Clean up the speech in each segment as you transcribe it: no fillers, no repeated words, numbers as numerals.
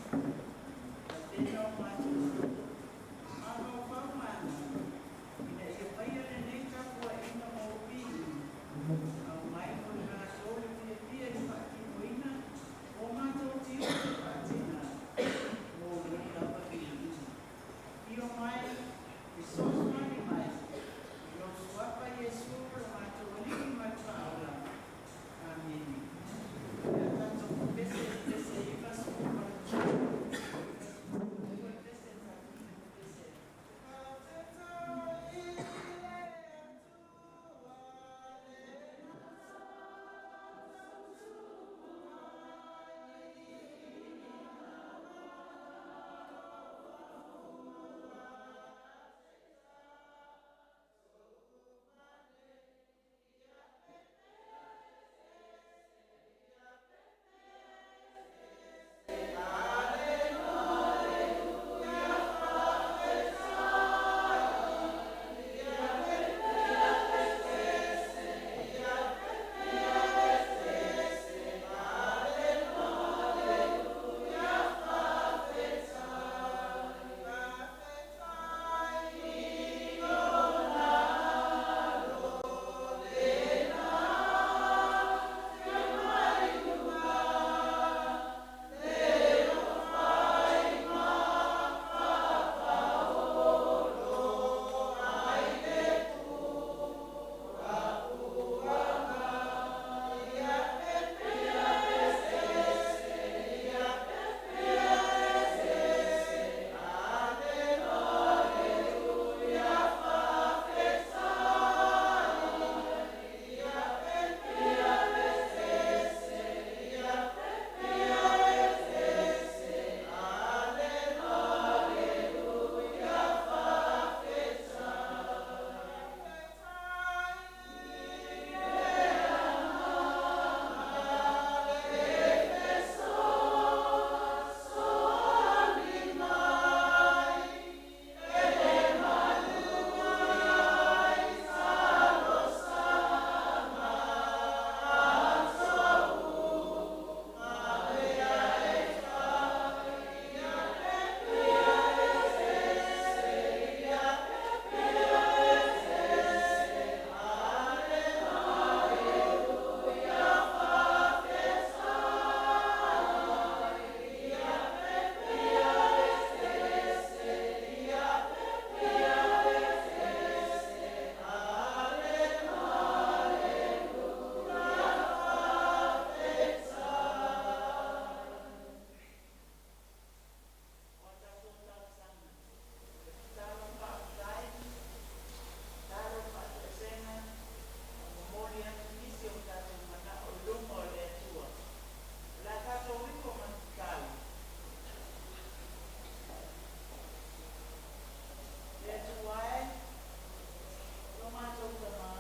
Tapena o matou toto, mafaufau ma agaga, ina ia faia lenei tapuaiga mo viiga. Aumai mo i matou le fiafia i le faatinoina o matou tiute faatina mo lou lava viiga. Afio mai, fesoasoani mai, i lou Suafa Iesu lo matou Alii ma le Faaola. Amene. O le a tatou pepese i le pese 93, 92 le pese na tatou fia pepese ai. Faafetai i le Atua lena sa tautua ai ina O a tatou talosaga, o le tatalo faafetai, tatalo faatoesega, ma momoli atu nisi o tatou manao i luma o le Atua. O le a tatou ifo ma tatalo. Le Atua e, lo matou Tama,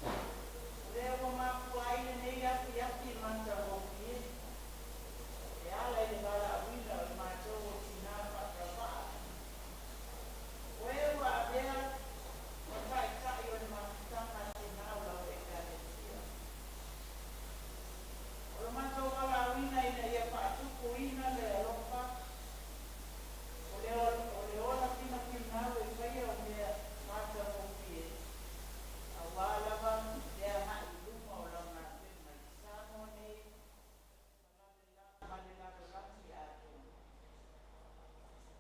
o lea ua mafua ai lenei afiafi matagofie, e ala i le valaauina o i matou o tina faatauvaa. O e ua avea ma taitai o le mafutaga a tina o lau Ekalesia. O lo matou valaauina ina ia faatupuina le alofa o le o le ola finafinau e faia o mea matagofie, aua lava le agai i luma o lau galuega i Samoa nei ma le lalolagi atoa.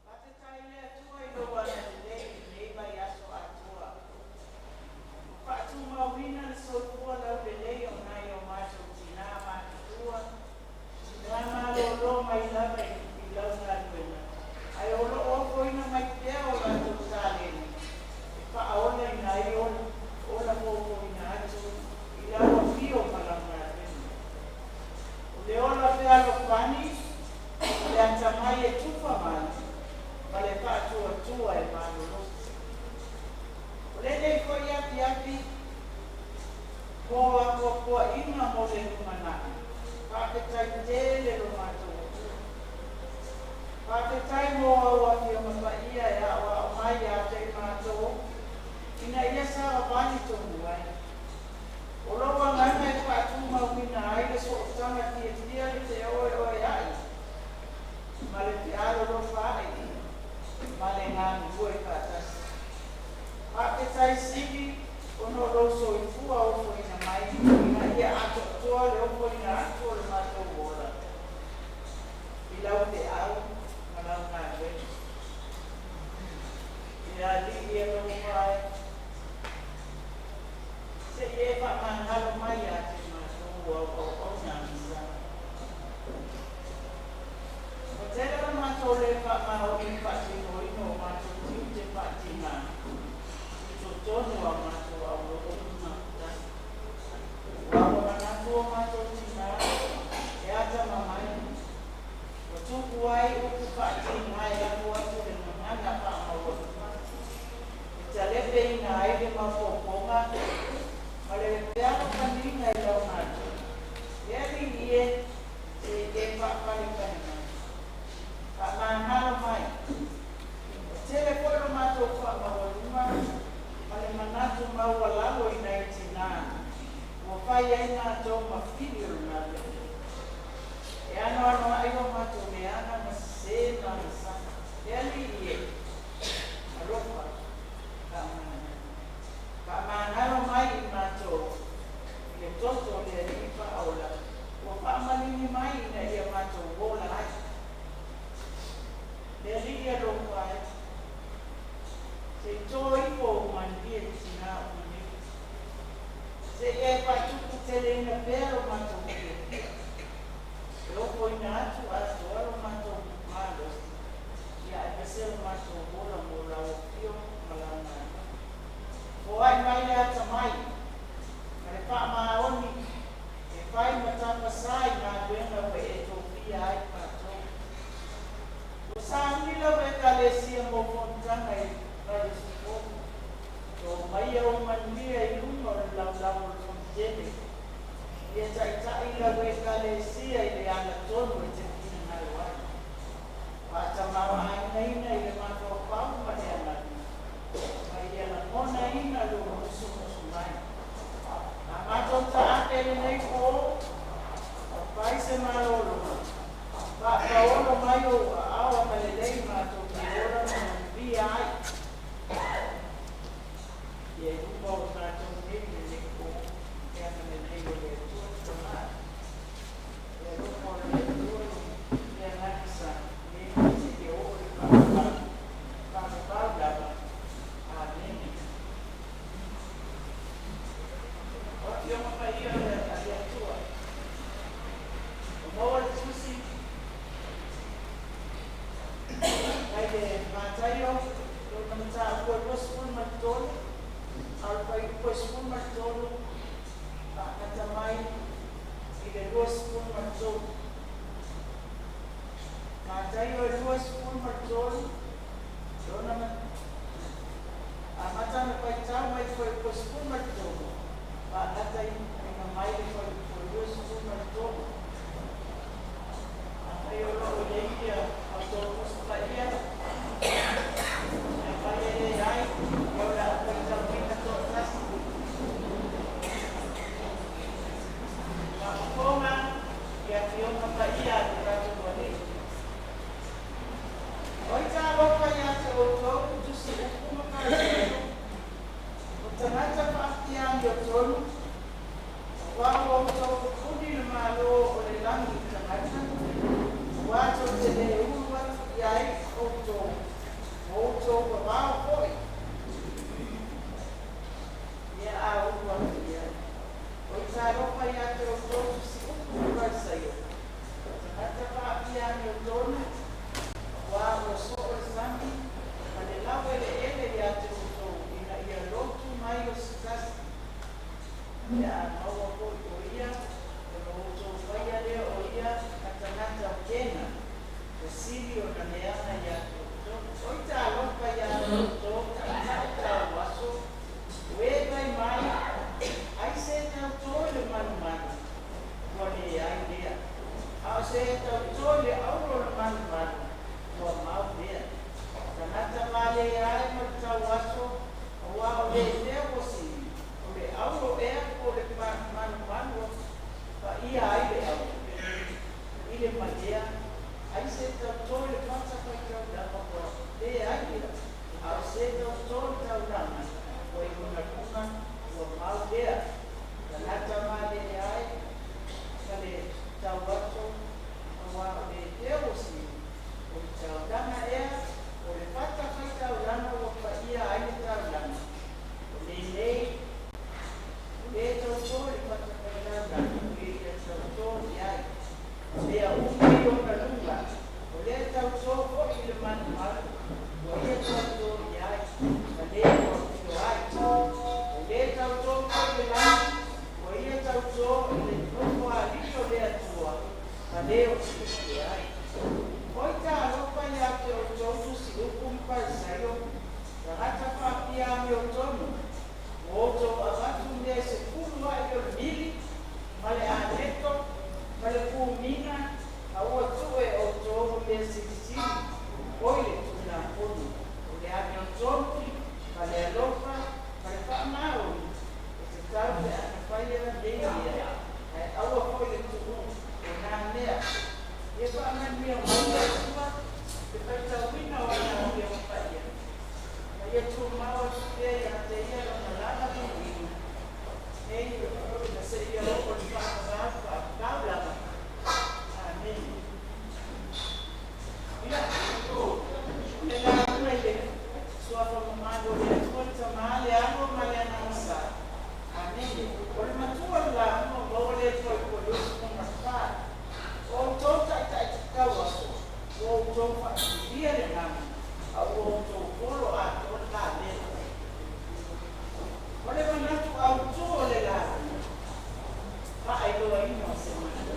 Faafetai i le Atua i lou agalelei i lenei vaiaso atoa, ua faatumauina le soifua laulelei o nai o matou tinā matutua na malolo mai lava i lau galuega, ae o lo o ofoina mai pea o latou taleni e faaolaina ai ola foufoina atu i lau afio ma lau galuega. O le ola fealofani, o le atamai e tufa mai ma le faatuatua e malolosi. O lenei foi afiafi mo apoapoaiga mo le lumanai, faafetai tele lo matou Atua. Faafetai mo au Afioga Paia e aoao mai ia te i matou ina ia savavali tonu ai. O lou agaga e faatumauina ai le sootaga fiafia le feoeoea'i. Faafetai sili ona o lou soifua ofoina mai ina ia atoatoa le ofoina atu o le matou ola i lau feau ma lau galuega. Le Alii e alofa e, se i e faamagalo mai ia te matou au auauna agasala. Ua tele lo matou le faamaoni i le faatinoina o matou tiute faatina i totonu o a matou aulotu ma mafutaga. Aua ua manatu o matou tina e atamamai, ua tupu ai upu faatina e lafo atu le gagana faamaualuga e talepeina ai le maopoopoga ma le fealofaniga i lau galuega. Le Alii e, se i e faapalepale mai, faamagalo mai. Ua tele foi lo matou faamaualuga ma le manatu maualalo i nai tinā ua fai ai matou ma fili o le galuega. E anoanoai o matou leaga ma sesē ma agasala. Le Alii e, alofa, faamagalo. Faamagalo mai i matou i le toto o le Alii Faaola ua faamaligi mai ina ia matou ola ai. Le Alii alofa e, se i to ifo ou manuia i tinā uma nei. Se i e faatuputeleina pea lo matou fiafia, e ofoina atu atoa lo matou malosi, ia aemaise lo matou ola mo lau afio ma lau galuega. Foai mai le atamai ma le faamaoni e fai ma tapasā i galuega ua e tofia ai matou. Ua sauni lau Ekalesia mo fonotaga i Valusifo. To maia ou manuia i luga o le laulau o le Fonotele. Ia taitai lau Ekalesia i le alatonu e te finagalo ai. Faatamaoaigaina i le mafaufau ma le agaga, ma ia lagonaina lou musumusu mai. A matou taape lenei pō, ua fai se malologa, faapaolo mai ou aao agalelei matou te ola ma manuia ai. Ia i luma o matou nei lenei pō, le agalelei o le Atua le Tama, le alofa o le Atua le Agaga Sa, nei seia oo i le faavavau, faavavau lava. Amene. O Afioga Paia o le Atua, ua maua le tusi mai le Mataio lona mataupu e 23, a o le fuaiupu e 13 faagata mai i le 23. Mataio e 23, lona amata ona faitau mai le fuaiupu e 13 faagata ina mai le fuaiupu e 23. Afai o lo o i ai ia outou Tusi Paia, afai e leai, ia o le a ou faitauina toatasi. Faafofoga i Afioga Paia a lo tatou Alii. Oi talofa ia te outou tusi upu ma Fariseo, o tagata faafiamiotonu, aua ua outou pupuni le Malo o le lagi i tagata, aua tou te le ulu atu i ai outou, ua outou vavao foi. Ia a ulu atu i ai. Oi talofa ia te outou tusi upu ma Fariseo, o tagata faafiamiotonu, aua ua soo le sami ma le laueleele ia te outou ina ia lotu mai o se tasi, pe a maua foi o ia, ona outou faia lea o ia ma tagata o Kena, ua sili ona leaga ia te outou. Oi talofa ia te outou taitai tauaso, o e fai mai, Ai se tauto i le manumanu, ua leai lea, a o se tauto i le auro o le manumanu, ua mau lea. Tagata maleai ma le tauaso, aua o le fea ua sili, o le auro ea po o le manumanu paia ai le auro? I le malea, ai se tauto i le fata faitaulaga ua leai lea, a o se tauto i le taulaga, Ua i lona luga ua mau lea tagata malele ai ma le tauato, auā o le Heuo o o le taulaga ea, o le fatafaitaulaga ua paia ai le taulaga, o lenei o le tautō i le fatafaitaulaga, e ia tautō i ai. O mea uma i ona luga, o lea tautō foi i le malumalu, ua ia tautō i ai, ma le o afio ai. O le tautō foi i le lagi, ua ia tautō i le nofoalii o le Atua, ma le o siusie ai. Oi tālofa ia te outou tusiupu ma Parisaio, tagata faapia amiotonu, ua outou avatu mea e sefulu a'i o le mili, ma le aneto, ma le kumina, a ua tuu e outou ma mea silisili, oi le Tulafono, o le amiotonu, ma le alofa, ma le faamaoni, e tatau pe ana faia nei mea, ae aua foi le tuu o nā mea. Ia faamanuia mai le Atua i le faitauina o ana Afioga Paia, ma ia tumau atu pea ia te ia lona lava viiga, nei ma seia oo i le faavavau faavavau lava. Amene. Ia, o le lauga i le suafa mamalu o le Atua le Tamā, le Alo ma le Agaga Sa. Amene. O le matua o le lauga ua maua lea i Fuaifua 24. O outou ta'ita'i tatau aso, ua outou faapipilia le namu, a ua outou folo atoa le kamela. O le manatu autū o le lauga, faailoaina o se manatu.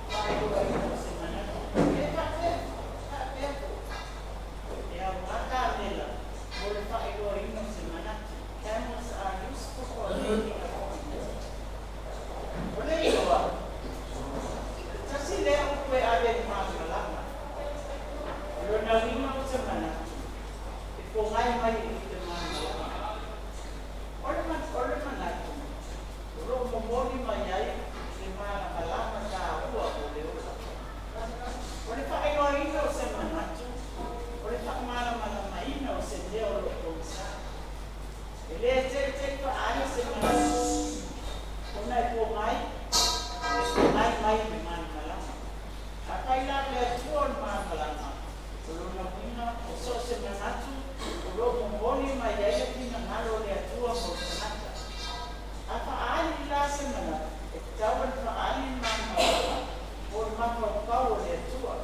Faailoaina o se manatu. E faapea, faapea foi, e augā kamela mo le faailoaina o se manatu. Camels are useful for making a point. O le igoa, o le tasi lea upu e ave i le malamalama. O lona uiga o se manatu, e fogai mai i le malamalama. O le manatu, o loo momoli mai ai le malamalama taua o le ola. O le faailoaina o se manatu, o le faamalamalamaina o se mea o loo pogisa. E lē teitei faaali se manatu, ona e fogai mai i le malamalama. Afai la o le Atua o le malamalama, o lona uiga o so o se manatu o loo momoli mai ai le finagalo o le Atua mo le tagata. A faaali la se manatu, e tatau ona faaali le malamalama mo le mafaufau o le Atua.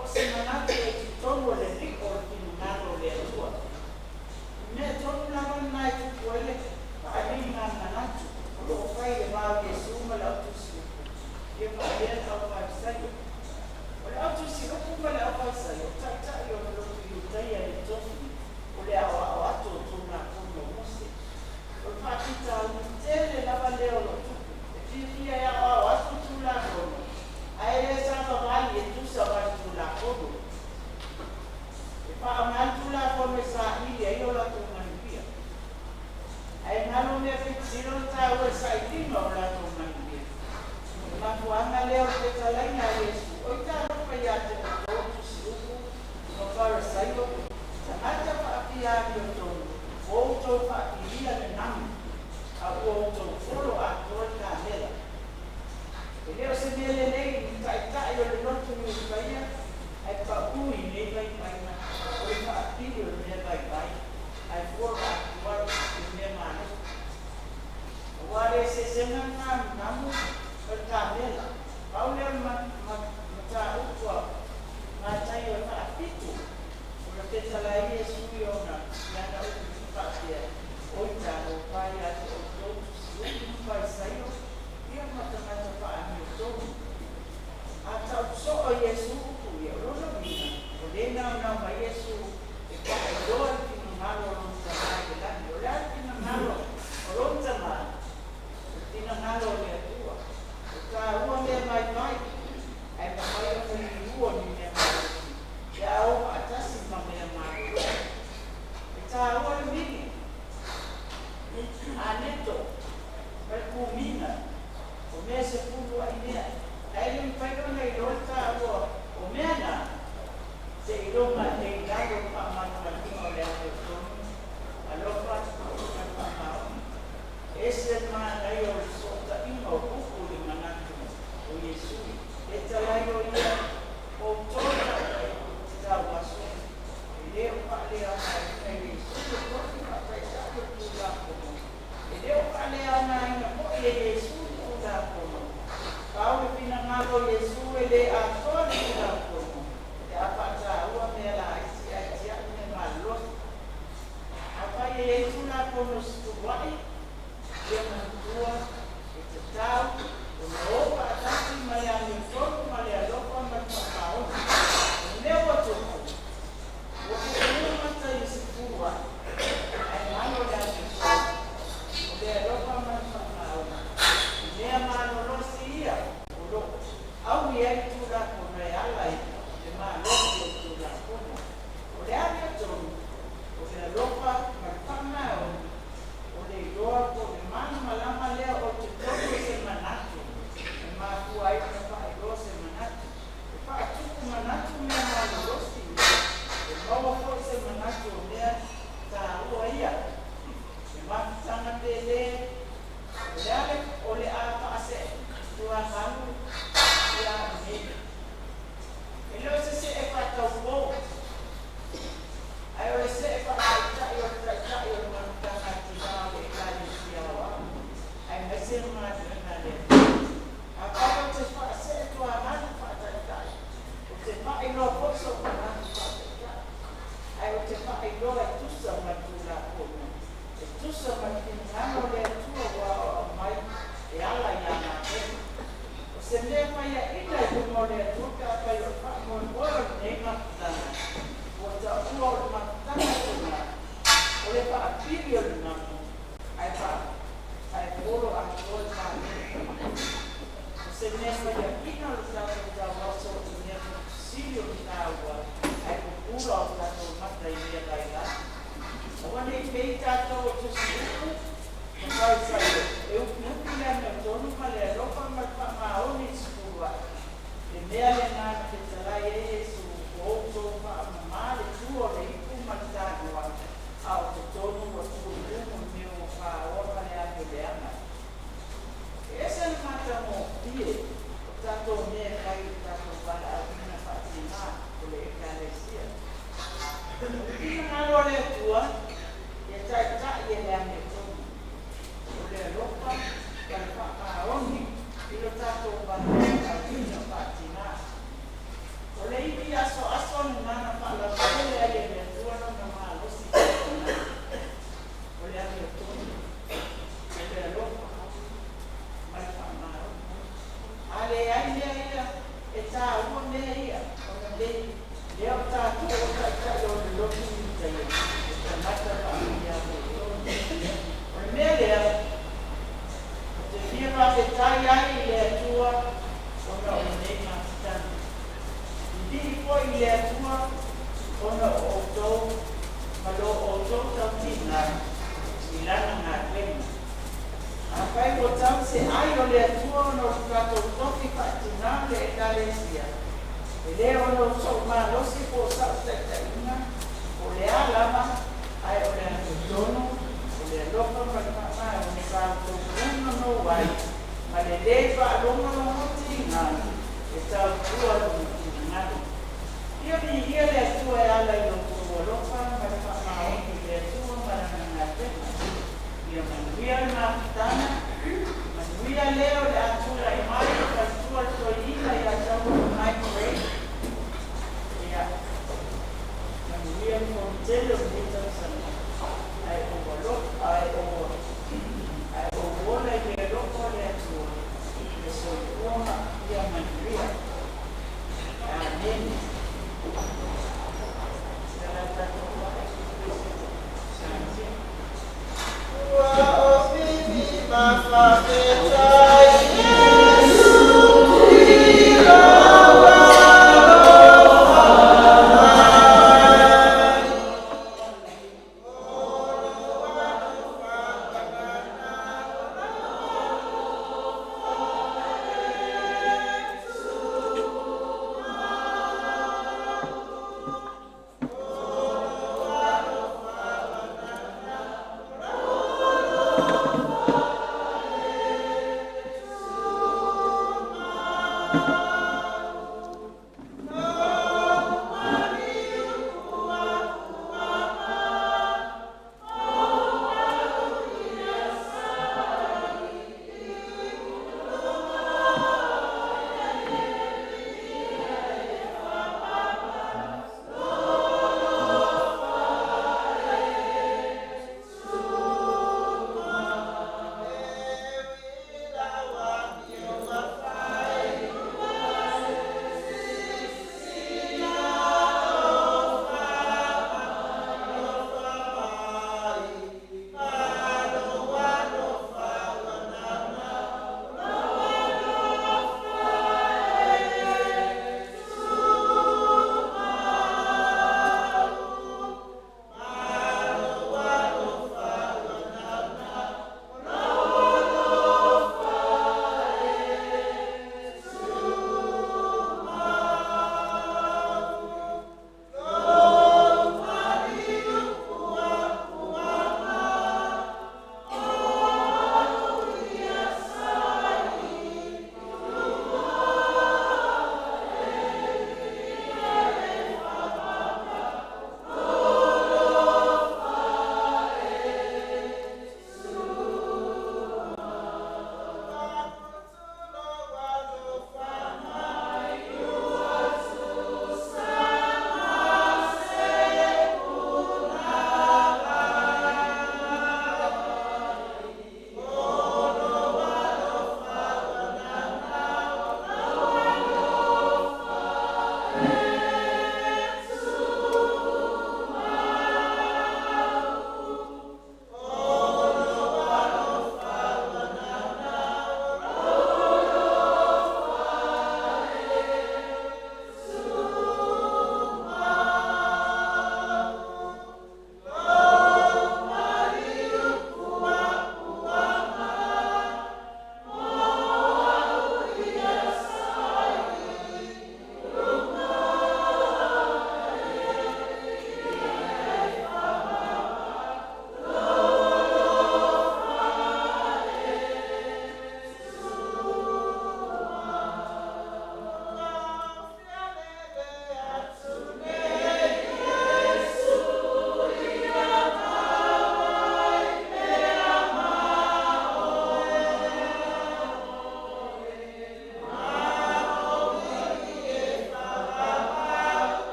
O se manatu e totonu o le li'o o le finagalo o le Atua. O mea tonu lava lena e tupu ai le faaaliga manatu o loo fai i le va o Iesu ma le autusiupu ia faapea le aufarisaio. O le autusiupu ma le aufarisaio, o ta'ita'i o le lotu Iutaia i le tofi o le aoao atu o Tulafono o Mose. O le faafitauli tele lava lea o loo tupu, e fiafia e aoao atu Tulafono, ae lē savavali e tusa ma le Tulafono. E faaaogā le Tulafono e saili ai o latou manuia, ae galo mea pitisilo ona taua i le sailiga o latou manuia. O le mafuaaga lea o le fetalaiga a Iesu, “Oi talofa iā te outou tusiupu ma Farisaio, tagata faapia amiotonu, ua outou faapilia le namu, a ua outou folo atoa le kamela.” E lē o se mea lelei i le ta'ita'i o le lotu Iutaia ae paʻū i nei vaivaiga o le faapili o le mea vaivai ae folo atoa le mea malosi. Auā le eseesega lena o le namu ma le kamela. Pau lea o le mataupu a Mataio e faafitu o le fetalai Iesu i ona i ana upu faapea, “Oi talofa ia te outou tusiupu ma Farisaio ia ma tagata faaamiotonu.” A tau soo Iesu upu ia, o lona uiga o lē naunau mai Iesu e faailoa le finagalo o lona Tamā i le lagi. O le a le finagalo o lona Tamā? O le finagalo o le Atua, o taua mea vaivai, ae mafai ona liua ni mea malosi pe a o faatasi ma mea malolo. E taua le mili aneto ma le kumina, o mea sefulu a'i mea, ae le mafai ona iloa le taua o mea na seiloga e i lalo o le faamalumaluga o le amiotonu, alofa. ai o ia o outou tauaso, e lē o faaleaogaina e Iesu le tofi faataitai o le Tulafono, e lē o faaleaogaina foi e Iesu le Tulafono. Pau le finagalo o Iesu, e lē atoa le Tulafono pe a faataua mea laiti ae tiai mea malolosi. Afai e i ai Tulafono sefuluai, ia manatua e tatau ona o faatasi ma le amiotonu ma le alofa ma le faamaoni. O le mea ua tupu, ua pupuu mata i le sefuluai, ae galo le amiotonu, o le alofa ma le faamaoni. O mea malolosi ia o lo o aui ai le Tulafono e ala i le malosi o le Tulafono. O le amiotonu, o le alofa ma le faamaoni, o le iloa po o le malamalama lea o totonu o se manatu e mafua ai ona faailoa se manatu. E faatupu manatu mea malolosi ia, e maua foi se manatu o mea taua ia. Le mafutaga pele, o le a faasee tuagalu ia au nei. E le o se see faataupou, ae o le see faataitai o le taitai o le mafutaga a tinā o le Ekalesia Aoao, aemaise le galuega a le Atua. Afai ou te faasee tuagalu faataitai, ou te faailoa foi sou manatu faataitai, ae ou te faailoa e tusa ma le Tulafono, e tusa ma le finagalo o le Atua ua aoao mai e ala ia matou. O se mea faiaina i luma o le Atua pe afai o le faamoemoe o lenei mafutaga, ua taua o le mafutaga a tinā, o le faapili o le mamo, ae polo atoa le palota. O se mea faiaina o le tatou tauaso i mea sili ona taua, ae pupula o tatou mata i mea lailai. Aua ne i pei tatou o tusiupu ma Farisai e upiupi le amiotonu ma le alofa ma le faamaoni i le sefuluai. Le mea lena na fetalai ai Iesu, ua outou faamamā le tua o le ipu ma le tanoa, a o totonu ua tuu i luga i mea ua paoa ma le amioleaga. E ese le matagofie o tatou mea e fai i le tatou valaauina faatinā o le Ekalesia. O le finagalo o le Atua, ia taitai e le amiotonu, o le alofa ma le faamaoni i lo tatou valaauina faatinā. O le ivi asoaso lena na faalautele ai e le Atua lona malosi faatinā, o le amiotonu, o le alofa ma le faamaoni. A leai mea ia, e taua mea ia, ona lea o tatou o taitai o le lotu Iutaia, o tagata faafaiamuotonu. O le mea lea, ou te fia faafetai ai i le Atua ona o lenei mafutaga. Vivii foi i le Atua ona o outou ma lo outou tautina i lana galuega. Afai ua tau se ai o le Atua ona o le tatou tofi faatinā o le Ekalesia, e lē ona o sou malosi po o sa'u taitaiga po o le a lava, ae o le amiotonu, o le alofa ma le faamaoni sa outou punonou ai ma le lē faalogologotiga e tautua lona finagalo. Ia viia le Atua e ala i lo outou alofa ma le faamaoni i le Atua ma lana galuega. Ia manuia le mafutaga, manuia lea o le a tulai mai le faletua le toeaina ia Taua Mike Ray. Ia manuia le fonotele o lenei tausaga, ae ou alofa, ae ou ola i le alofa o le Atua, le soifua ma ia manuia.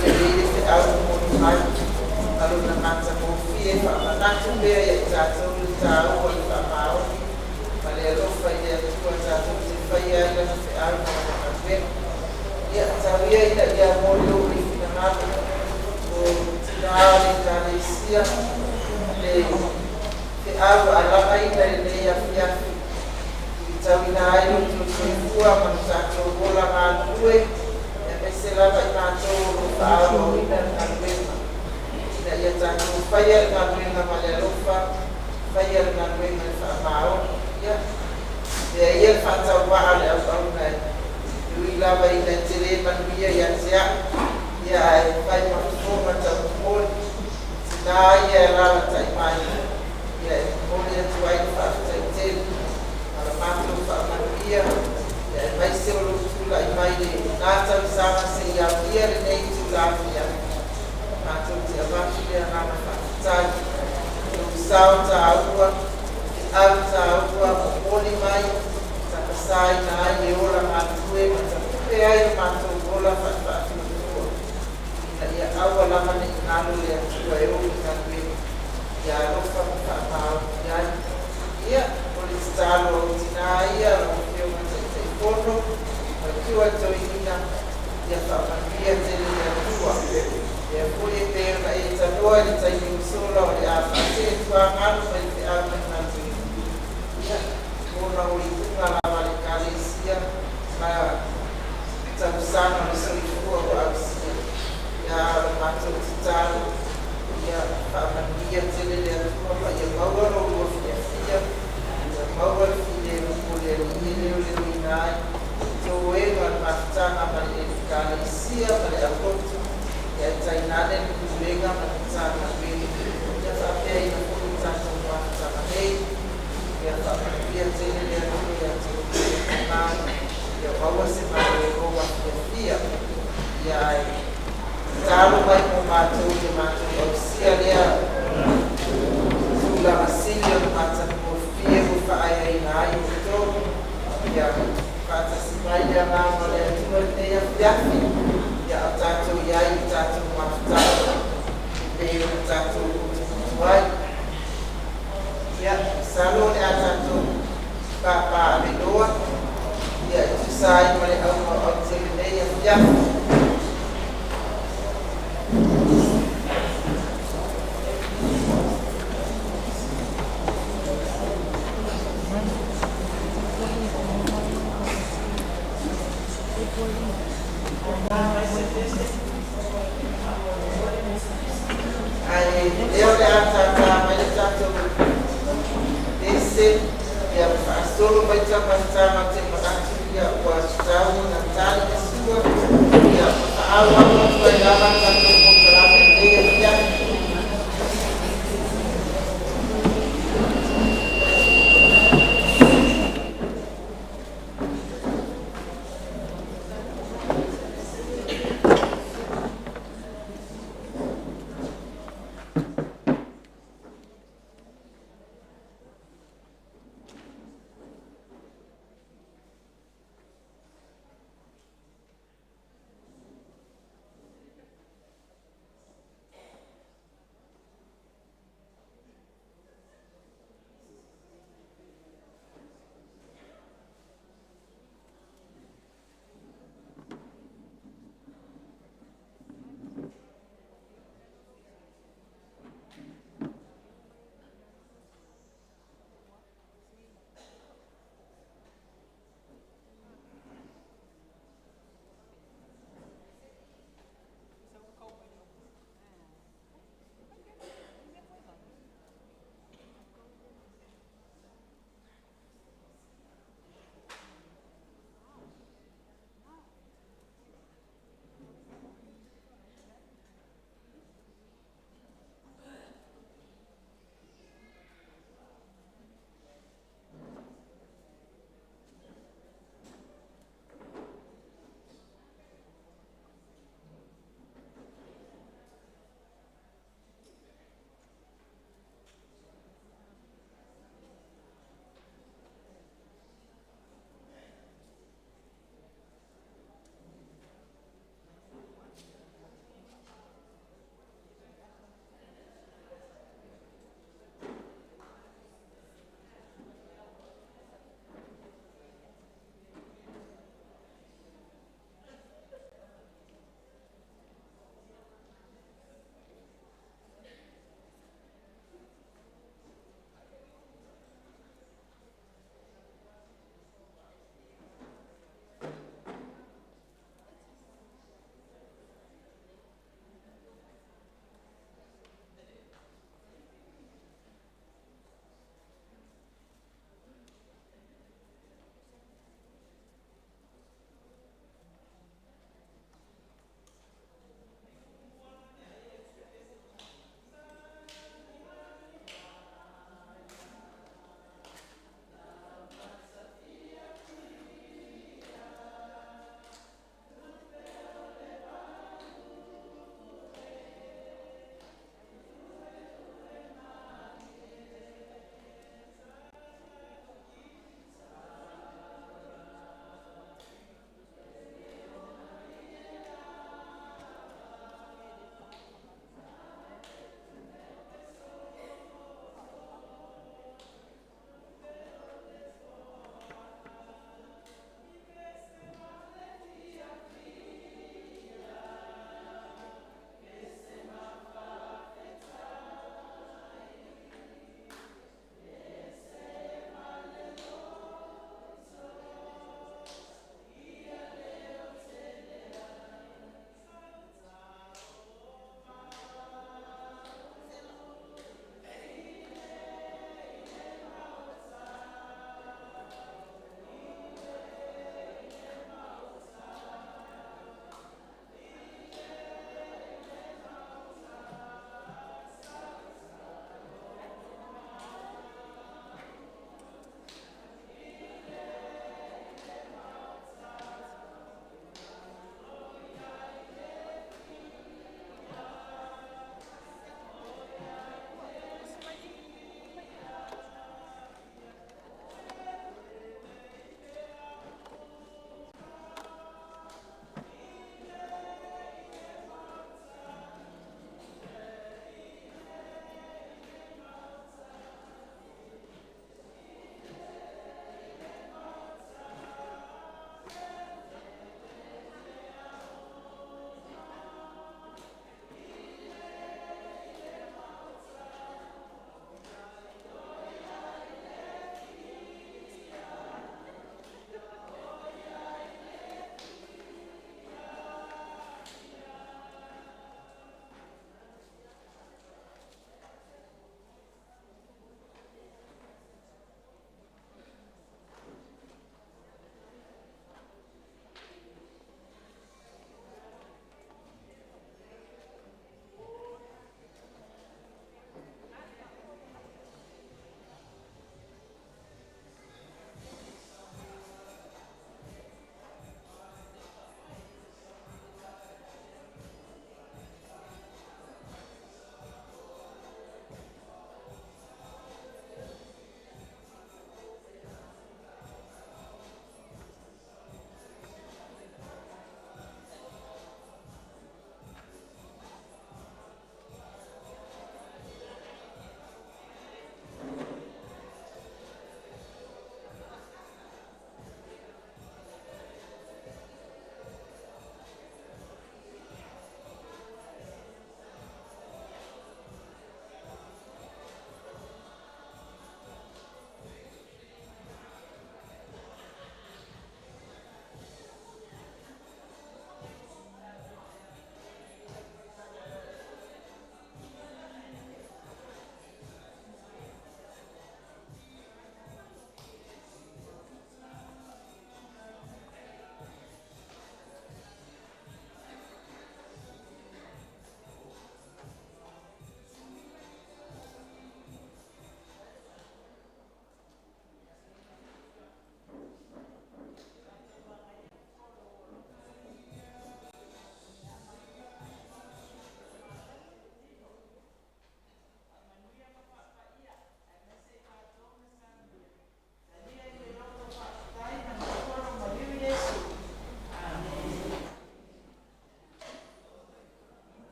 Lelei le feau momoli mai ma lona matagofie faamanatu pea ia i tatou le taua o le faamaoni ma le alofa i le Atua tatou te faia ai lana feau ma lana galuega. Ia tau ia ina ia mo lou i finagalo o tinā o le Ekalesia le feau alagaina i lenei afiafi i tauina ai lo outou soifua ma lo tatou ola galulue, aemaise lava i matou o lo o faaauauina le galuega, ina ia tatou faia le galuega ma le alofa, faia le galuega i le faamaoni. Ia avea ia le faatauvaa o le auauna e ui lava ina e te le manuia ia te au, ia ae fai ma fofoga taumolimoli, tinā ia e alaalatai mai, ia e momoli atu ai le faafetai tele ma le matou faamanuia, ia aemaise o lou tulai mai lena tausaga seia aulia lenei itula afiafi. Matou te avatu le agaga faafetai i lou sao taua, feau taua momoli mai, tapasaina ai le ola galulue ma tapupe ai o matou ola faale-faatuatua, ina ia aua lava ne i galo le Atua e ou le galuega, ia alofa ma faamaoni ai. Ia, o le tatalo a tinā ia, lau Afioga Taitaifono, matua toeaina, ia faamanuia tele le Atua. Lea foi e pei ona e tanoa i le taimi ua sola o le a faatee tuagalu mai le feau ma le galuega. Ia, ona o iuga lava a le Ekalesia ma tausaga o le soifua ua ausia. Ia, o le matou tatalo, ia faamanuia tele le Atua ma ia maua lo lua fiafia, ia maua le filemu o le Alii e leoleoina ai toega o le mafutaga ma le Ekalesia ma le aulotu, ia e tainane le pulega ma le Matagaluega. Ia faapea foi le tatou mafutaga nei, ia faamanuia tele le Atua ia te outou tinā, ia maua se malologa fiafia. Ia ae tatalo mai mo matou ia matou ausia lea tulaga sili o le matagofie ua faaeaina ai outou. Ia faatasi mai le agaga o le Atua i lenei afiafi, ia o tatou i ai i le tatou mafutaga e pei ona tatou motumotu ai. Ia, masalo o le a tatou papaaveloa, ia e tusa ai ma le auga o aute i lenei afiafi. Ae lea o le a tātā mai le tatou pese, ia faasolo mai taumafataga ou te manatu ia ua tatau ona tali le sua, ia ma faaauau atu ai lava tatou polokalame i lenei afiafi.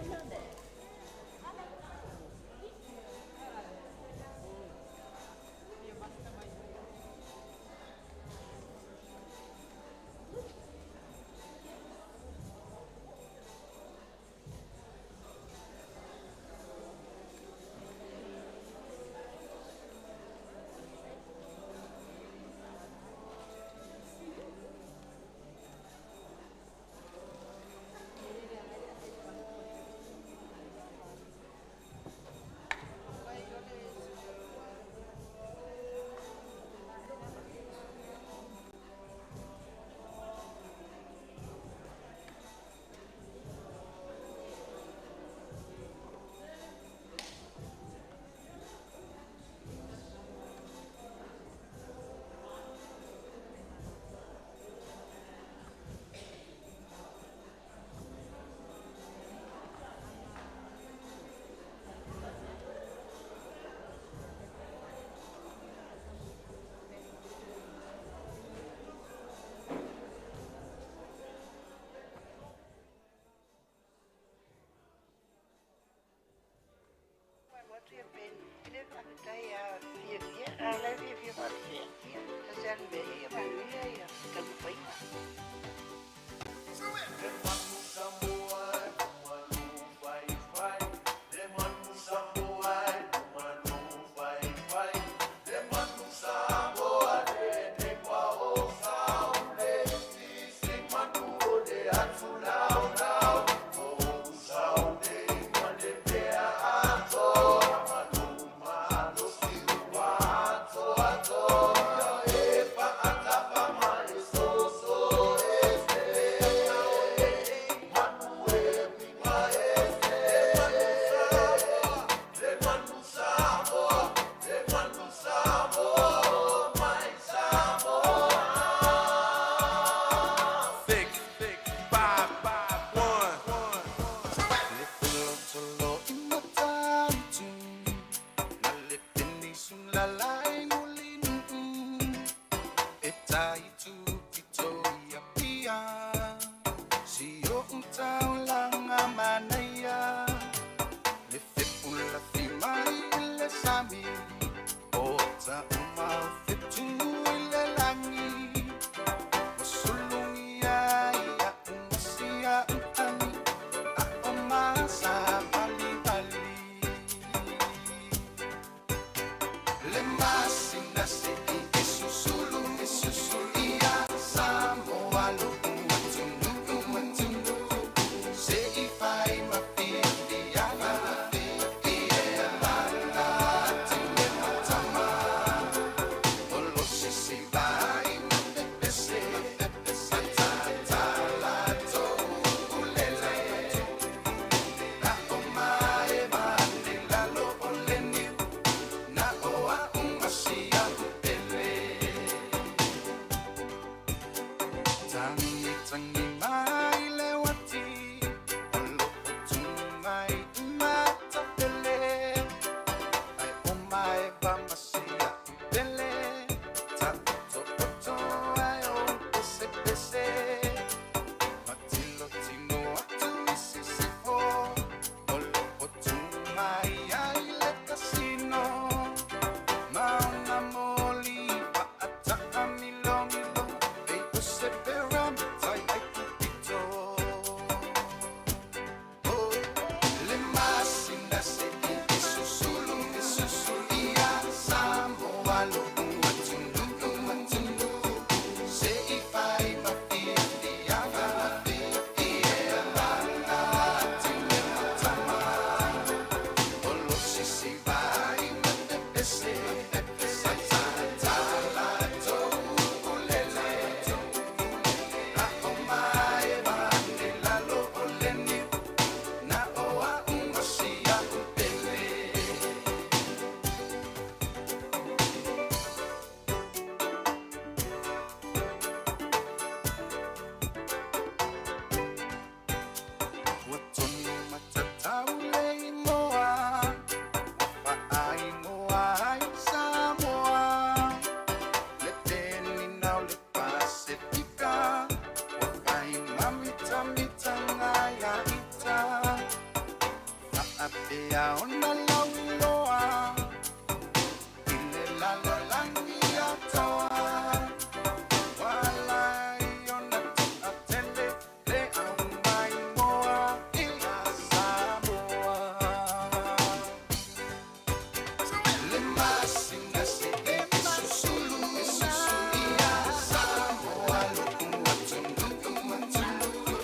Six, five, one. Ia ona lauiloa i le lalolagi atoa. Ua ala ai ona toatele le aumaimoa ia Samoa. Le masina se e susulu ia Samoa lo'u atunuu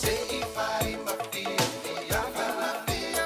se i fai ma fiafiaga ia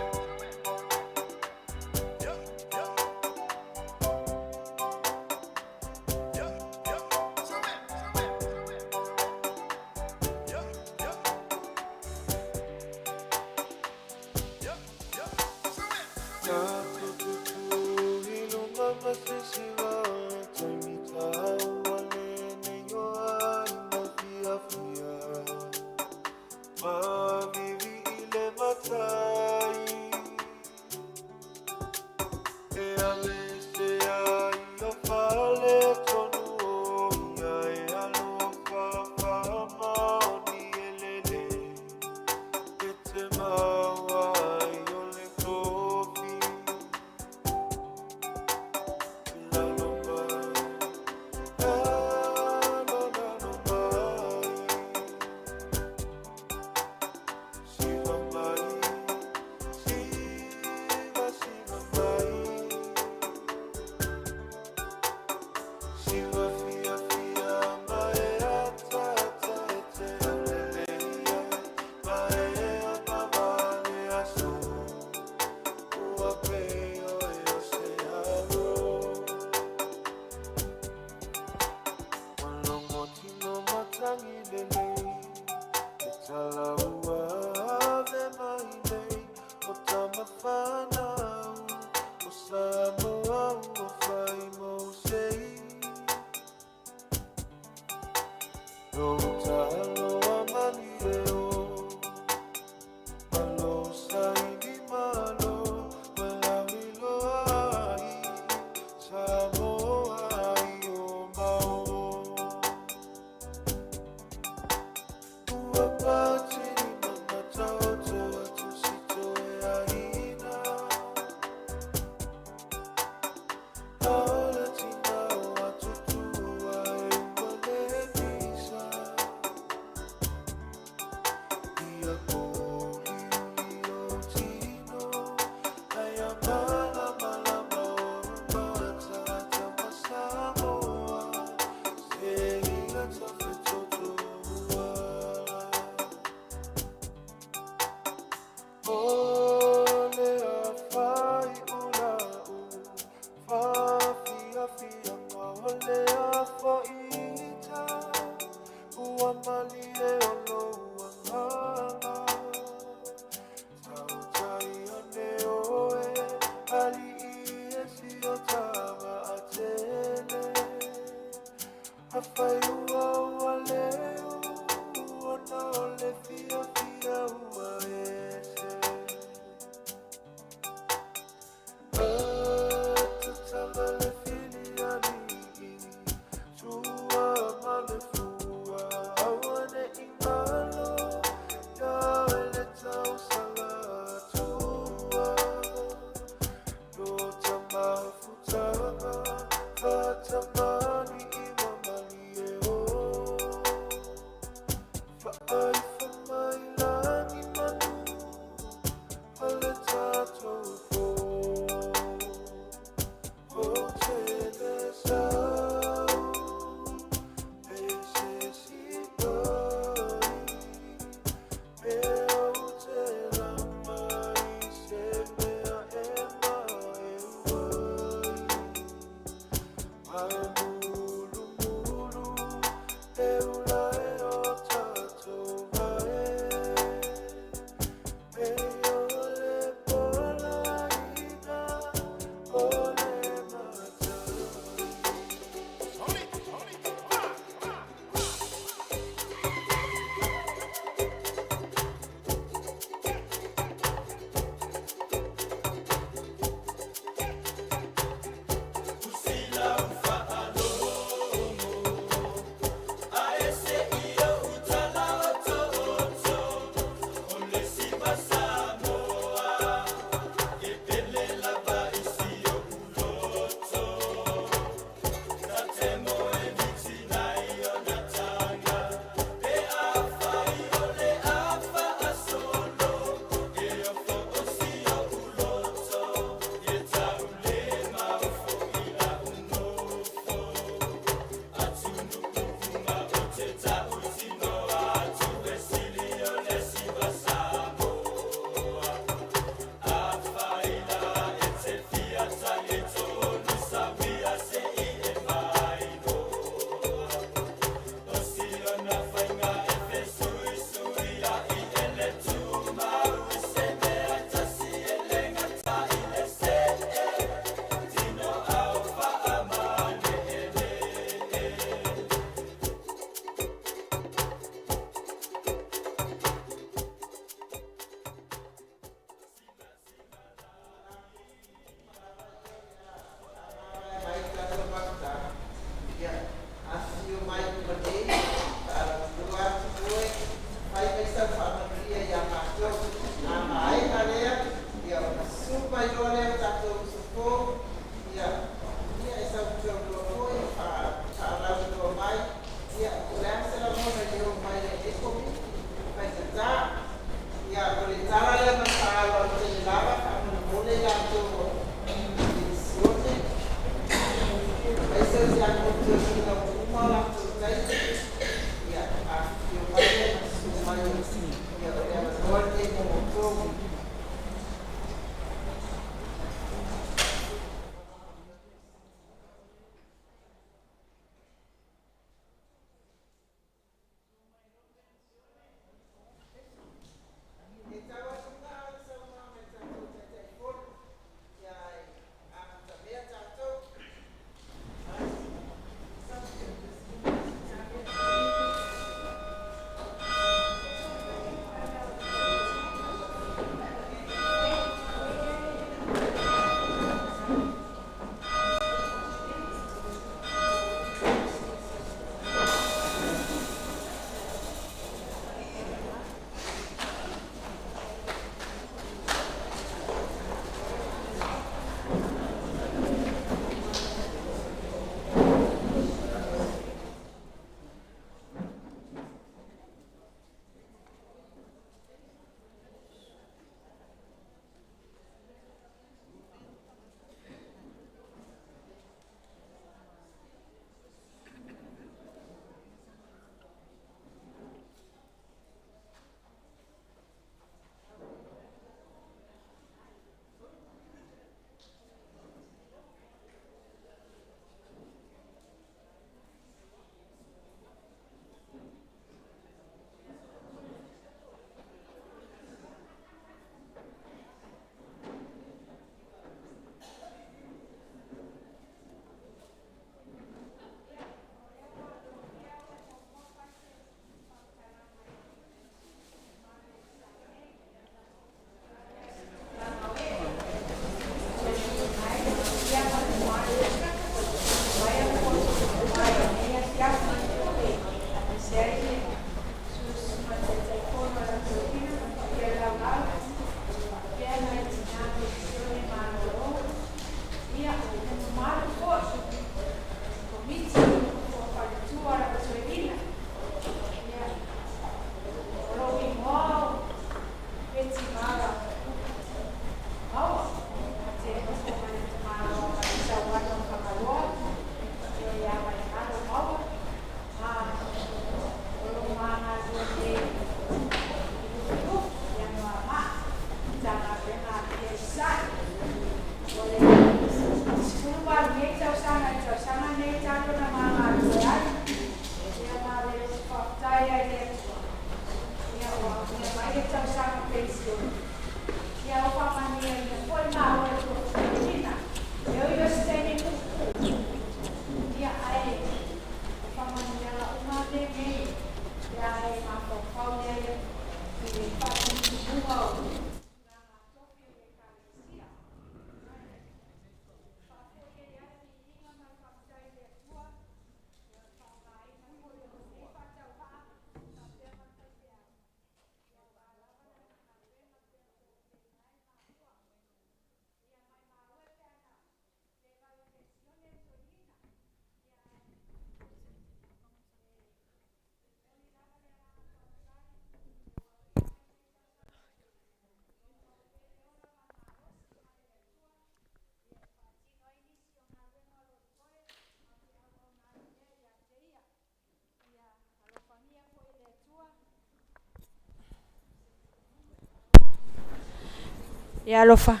Ia alofa.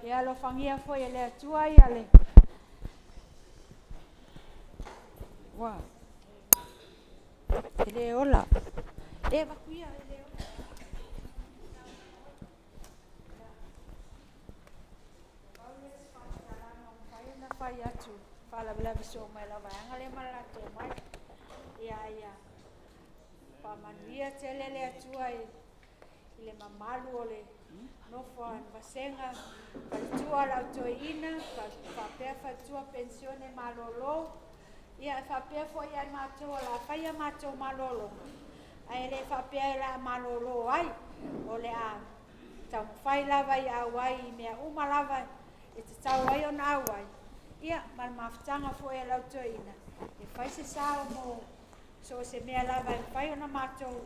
Ia alofagia foi e le Atua ia le ua e le ola. E avatu ia e le ola. Pau lea o se faamatalaga ua mafai ona fai atu i faalavelave soo mai lau vaega lea ma le latou omai. Ia, ia faamanuia tele le Atua i le mamalu o le nofo a vasega faletua a le au toeaina, faapea faletua penisione malolo, ia e faapea foi ia i matou o le a fai a matou malologa, ae le faapea o le a malolo ai, o le a taumafai lava ia auai i mea uma lava e tatau ai ona auai, ia ma le mafutaga foi a le au toeaina, e fai se sao mo so o se mea lava e mafai ona matou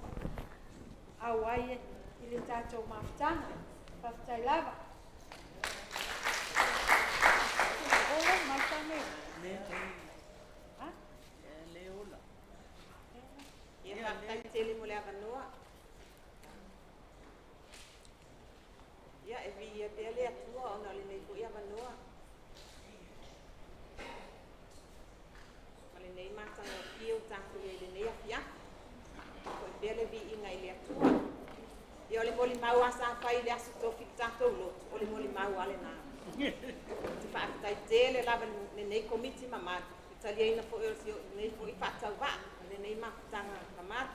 auai i le tatou mafutaga. Faafetai lava. Ola mai tane. Ha? Ia, faafetai tele mo le avanoa. Ia, e viia pea le Atua ona o lenei foi avanoa ma lenei matagofie ua tatou i ai i lenei afiafi. Foi pea le viiga i le Atua. Ia, o le molimau lava sa fai i le Aso Tofi i le tatou lotu, o le molimau lava lena. Ou te faafetai tele lava i lenei Komiti mamalu, i le taliaina foi o lenei foi faatauvaa ma lenei mafutaga mamalu.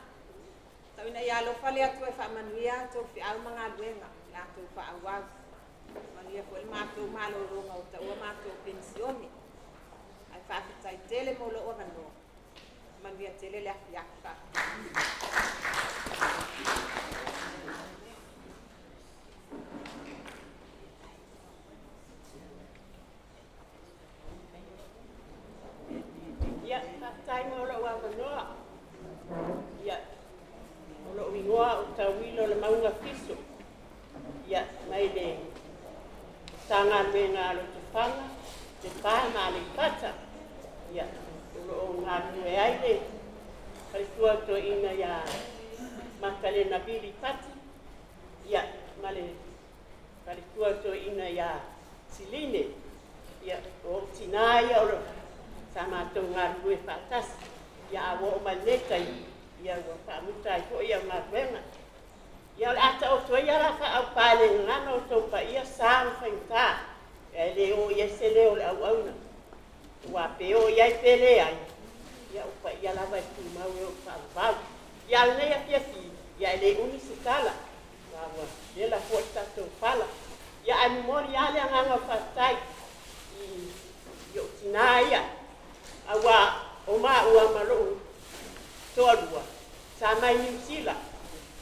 Tau ina ia alofa le Atua e faamanuia a outou feau ma galuega o le a outou faaauau. Manuia foi le matou malologa ua taua matou penisione. Ae faafetai tele mo lou avanoa. Manuia tele le afiafi. Faafetai. Ia, faafetai mo lou avanoa. Ia, o lou igoa o Tauilo Lemauga Fiso. Ia, mai le Matagaluega a Lotofaga, Lepa ma Aleipata. Ia, o lo o galulue ai le faletua o toeaina ia Matalena Vili Pati, ia, ma le faletua o toeaina ia Siline. Ia, o ou tinā ia o lo sa matou galulue faatasi. Ia, a ua oo mai lenei taimi, ia ua faamuta ai foi au galuega. Ia o le a taoto ai la faaaupa i le gagana o outou paia, sa ma faigata, ae le oo i ai se leo o le auauna. Aua pe oo i ai pe leai, ia o paia lava e tumau e oo i faavavau. Ia a o lenei afiafi, ia e le umi se tala, aua ua vela foi le tatou fala. Ia ae momoli lava le agaga o faafetai i ou tinā ia, aua o maua ma lou toalua sa mai Niu Sila,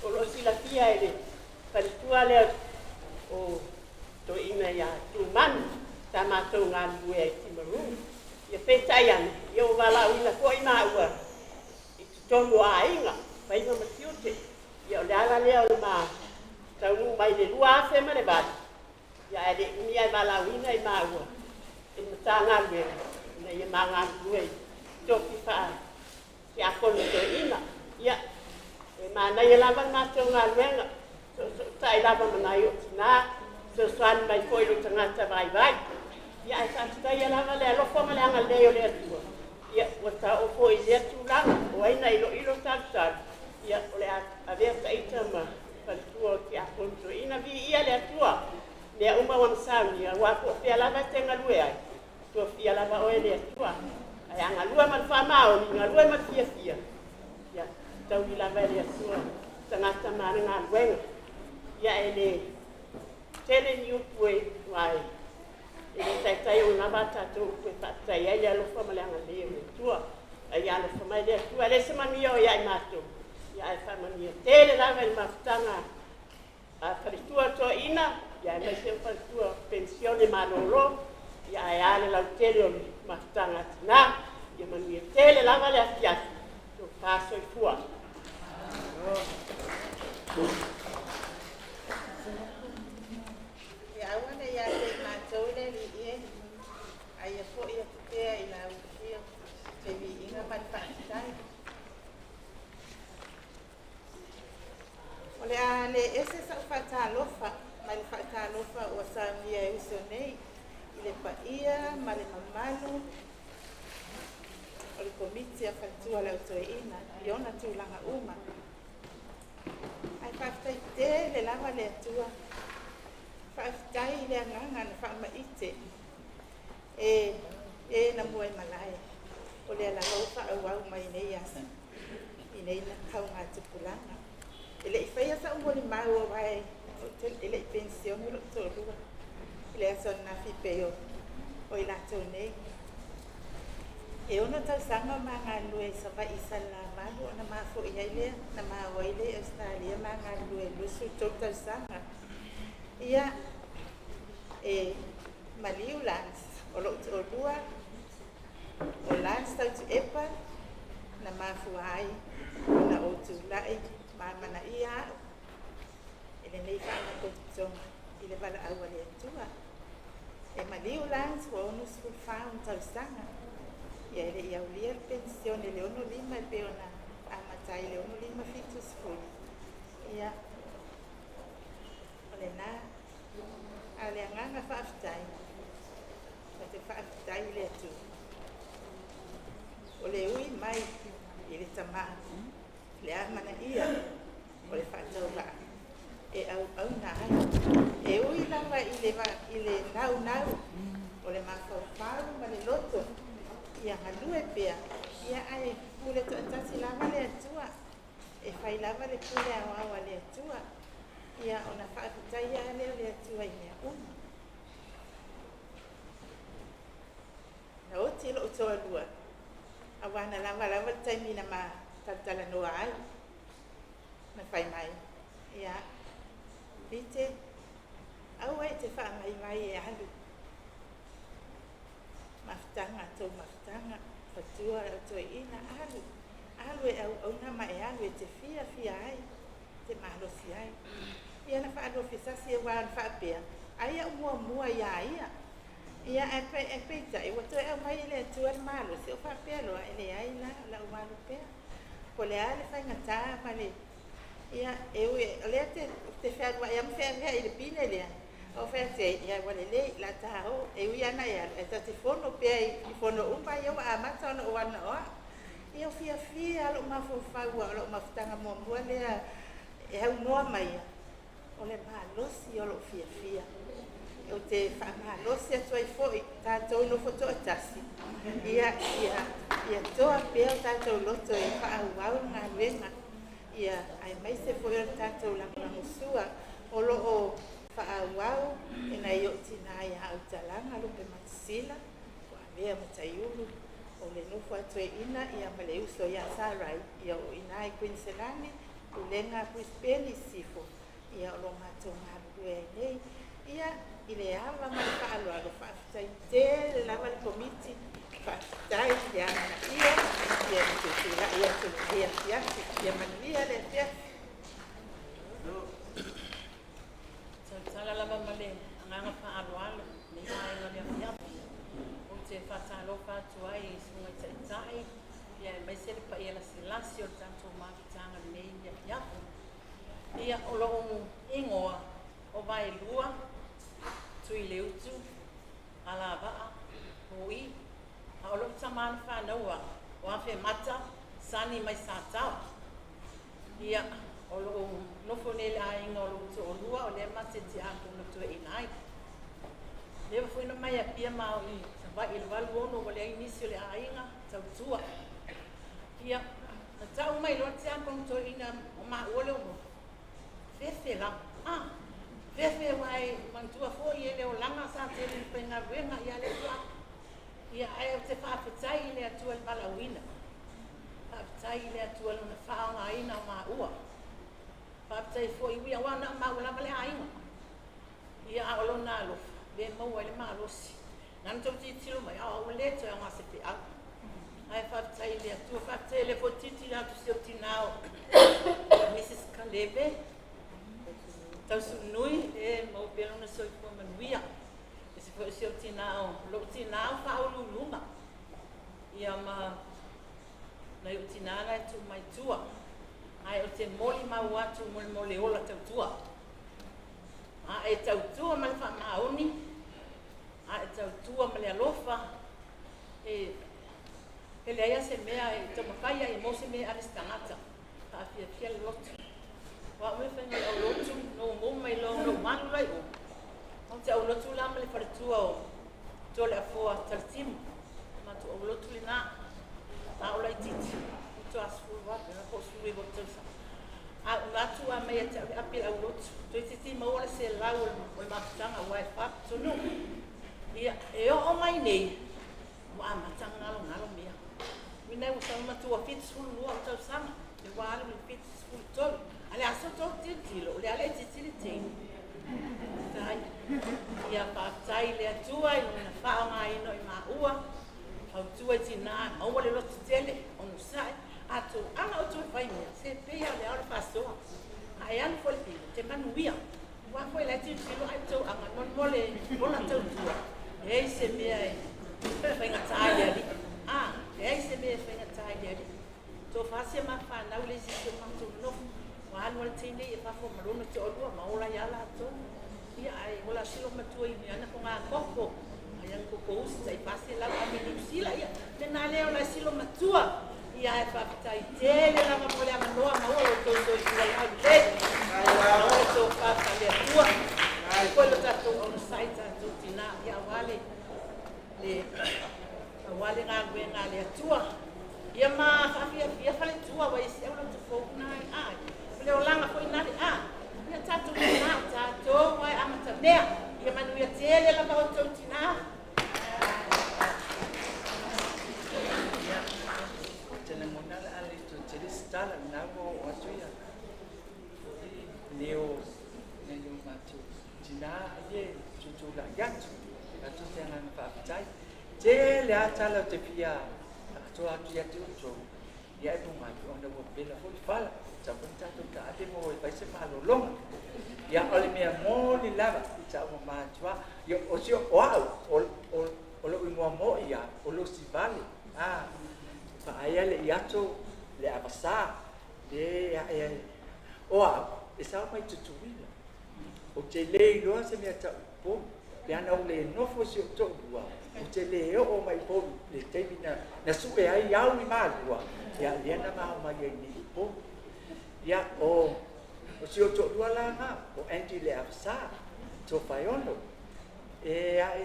o lo o silafia e le faletua lea o toeaina ia Tumanu sa matou galulue ai i Timaru. Ia peitai ane, ia ua valaauina foi maua i totonu o aiga, faiva ma tiute. Ia o le ala lea o le ma taunuu mai i le 2008, ia ae le umi ae valaauina i maua i le Matagaluega ina ia ma galulue i tofi faa-tiakono toeaina. Ia, e manaia lava le matou galuega, soosootai lava ma nai ou tinā, fesoasoani mai foi i lou tagata vaivai. Ia ae faafetaia lava le alofa ma le agalelei o le Atua, ia ua taoo foi i lea tulaga, o ai na iloilo talutalu, ia o le a avea taita ma faletua o tiakono toeaina. Viia le Atua, mea uma ua na saunia, aua po o fea lava e te galue ai, tofia lava oe e le Atua. Ae a galue ma le faamaoni, galue ma le fiafia, ia taui lava e le Atua tagata ma ana galuega. Ia e le tele ni upu e aua e le taitai ona lava a tatou upu e faafetai ai le alofa ma le agalelei o le Atua. A ia alofa mai le Atua, e le se manuia o ia i matou, ia ae faamanuia tele lava i le mafutaga a faletua toeaina, ia aemaise o faletua penisione malolo, ia ae a le lautele o le mafutaga a tinā. Ia manuia tele lava le afiafi, tofa soifua. Ia aua ne i ia te i matou le Alii e, a ia foi atu pea i la Afio se viiga ma le faafetai. a le ese sa'u faatalofa mai le faatalofa ua saunia e uso nei i le paia ma le mamalu o le Komiti a Faletua o le Au Toeaina i ona tulaga uma. Ae faafetai tele lava le Atua, faafetai i le agaga na faamaite e na muaimalae, o lea lava ua faaauau mai nei aso i nei taugatupulaga. E le i faia sa'u molimau aua e le i penisione lo'u toalua i le aso ananafi pei o i latou nei. E 6 tausaga o ma galulue i Savaii i Salelavalu ona ma fo'i ai lea, na ma o ai lea i Ausetalia ma galulue 23 tausaga. Ia, e maliu Lance, o lo'u toalua, o Lance Tautuepa na mafua ai ona ou tula'i ma amanaia a'u i lenei faalapotopotoga i le valaau a le Atua. E maliu Lance ua 64 ona tausaga. Ia e le i aulia le penisione i le 65 e pei ona amata ai i le 65, 70. Ia, o lena. A o le agaga faafetai, ou te faafetai i le Atua o le ui mai i le tamā le amanaia o le faatauvaa e auauna ai. E ui lava i le naunau o le mafaufau ma le loto ia galue pea, ia ae pule toatasi lava le Atua, e fai lava le pule aoao a le Atua. Ia ona faafetaia lea o le Atua i mea uma. Na oti lo'u toalua, auā na lava lava le taimi na ma talatalanoa ai, na fai mai, ia, Vite, aua e te faamaimai e alu mafutaga, tou mafutaga, faletua o le Au Toeaina, alu, alu e auauna ma e alu e te fiafia ai, te malosi ai. Ia na faaluafesasi aua na faapea, ai au muamua ia ia. Ia ae peitai, ua toe aumai e le Atua le malosi, o faapea loa, e leai la, o lau alu pea. Po o le a le faigata ma le... Ia, e ui, o lea te fealuai lava ma feaveai i le pine lea, o fai atu ai, ia ua lelei, o le a ta o, e ui lava ina e alu, ae ta te fono pea i fono uma ia ua amata ona ou alu na o au. Ia, fiafia lava lou mafaufau, aua o lau mafutaga muamua lea e aunoa mai, o le malosi o lou fiafia. Ou te faamalosi atu ai foi tatou nofo toatasi, ia, ia, ia toa pea o tatou loto e faaauau le galuega, ia, aemaise foi o le tatou lagolagosua o lo o faaauau e nai ou tinā ia Autalaga Lupematasila, ua avea ma Taiulu o le nofo a toeaina, ia ma le uso ia Sarai, ia o i ina i Kuiniselani, Pulega Brisbane i Sisifo, ia o lo o matou galulue ai nei. Ia, i le ava ma le faaaloalo, faafetai tele lava le Komiti, faafetai le amanaia, ia le tutulai atu i lenei afiafi. Ia manuia le afiafi. Tautala lava ma le agaga faaaloalo lenei vaega o le afiafi. Ou te faatalofa atu ai i susuga i taitai, ia aemaise le paia lasilasi o le tatou mafutaga i lenei afiafi. Ia, o lou igoa o Vaelua Tuileutu Alavaa Oi, a o lou tamā na fanau au o Afemata Sani mai Sataoa. Ia, o lou nofo nei i le aiga o lou toalua, o lea ma te tiakono toeaina ai. Leva foi na mai Apia ma o i Savaii i le 86 ua leai nisi o le aiga tautua. Ia, na tau mai loa le tiakono toeaina o maua le ua fefe lava. Ah, fefe aua e manatua foi e le olaga sa tele ina faigaluega, ia lea faatoa. Ia, ae ou te faafetai i le Atua i le valaauina. Faafetai i le Atua i Lona faaaogaina o maua. Faafetai foi ui aua na o maua lava le aiga. Ia, a o Lona alofa, lea e maua ai le malosi. Na ona tou tilotilo mai, a ua le toe aoga se feau. Ae faafetai i le Atua, faafetai o lea foi tilotilo atu si ou tinā o Mrs. Kaleve, Tausuunui, e maua pea lona soifua manuia. Ese foi o si ou tinā o lou tinā o faauluuluga. Ia ma nai ou tinā na e tuu mai tua. Ae ou te molimau atu mo le ola tautua. A e tautua ma le faamaoni, a e tautua ma le alofa, e leai lava se mea e taumafai ai e maua se mea e ave i se tagata, e faafiafia le loto. O au e fai mai au lotu, na ou maua mai loa na ou alu la i o, ou te aulotu la ma le faletua o Toleafoa Talitimu, matou aulotu lena. A o laitiiti, faatoa 18 ea po o 19 ou tausaga. A ou atu a mai ia te au le api o le aulotu, toeitiiti maua le 100 o le mafutaga aua e fa pitonuu. Ia, e oo mai nei, ua amata ona galogalo mea. Mina ua sau matua 72 ou tausaga, e ua alu i le 73. A le aso tou tilotilo, o le a laitiiti le teine. Faafetai. Ia faafetai i le Atua i lona faaaogaina o i maua, fautua i tina, maua le loto tele, onosai, a tou aga outou e fai mea, se pei lava o le ao le faasoa. A e alu foi i le pili, e te manuia. Aua foi la e tilotilo ai tou aga mo le ola tautua, leai se mea e faigata i le Alii. A, leai se mea e faigata i le Alii. Tofa si a ma fanau le isi si o matou nonofo. Ua alu lava le teine i fafo ma lona toalua ma ola ai lava latou. Ia, ae ola si olomatua i ana fogakoko, ai ana kokousi tai 400 ave i Niu Sila. Ia, lena lea ola ai si olomatua. Ia, ae faafetai tele lava mo le avanoa maua lo outou soifua laulelei. Maua le tofa faale-Atua. Ia foi lo tatou onosai tatou tina, ia aua le aua le galuega a le Atua. Ia ma faafiafia faletua ua ese au lau fou na ai ai. O le olaga foi na le a. Ia tatou tina o tatou ai amatamea. Ia manuia tele lava outou tina. Ia, ou te lagona o le a le toe tele se tala, lena ua oo atu ia leo o nai o matou tina ia e tutulai atu. E avatu se agaga faafetai. Tele lava tala ou te fia atoa atu ia te outou, ia e pogani ona ua pela foi fala, tatau foi ona tatou taape mo e fai se malologa. Ia, o le mea moni lava, sa ua matua, ia, o si o au, o lou igoa moi ia, o Lusivale, a, vaaia le iato, le avasa, le ae ai, o au, e sao mai Tutuila. Ou te le iloa se mea tau i Upolu. Pe ana ou le nofo i si ou toalua, ou te le oo mai i Upolu i le taimi na, na sue ai au i Malua, ia, lea na ma omai ai nei i Upolu. Ia, o, o si ou toalua la na, o Andy Leavasa, Tofaeono, e ae,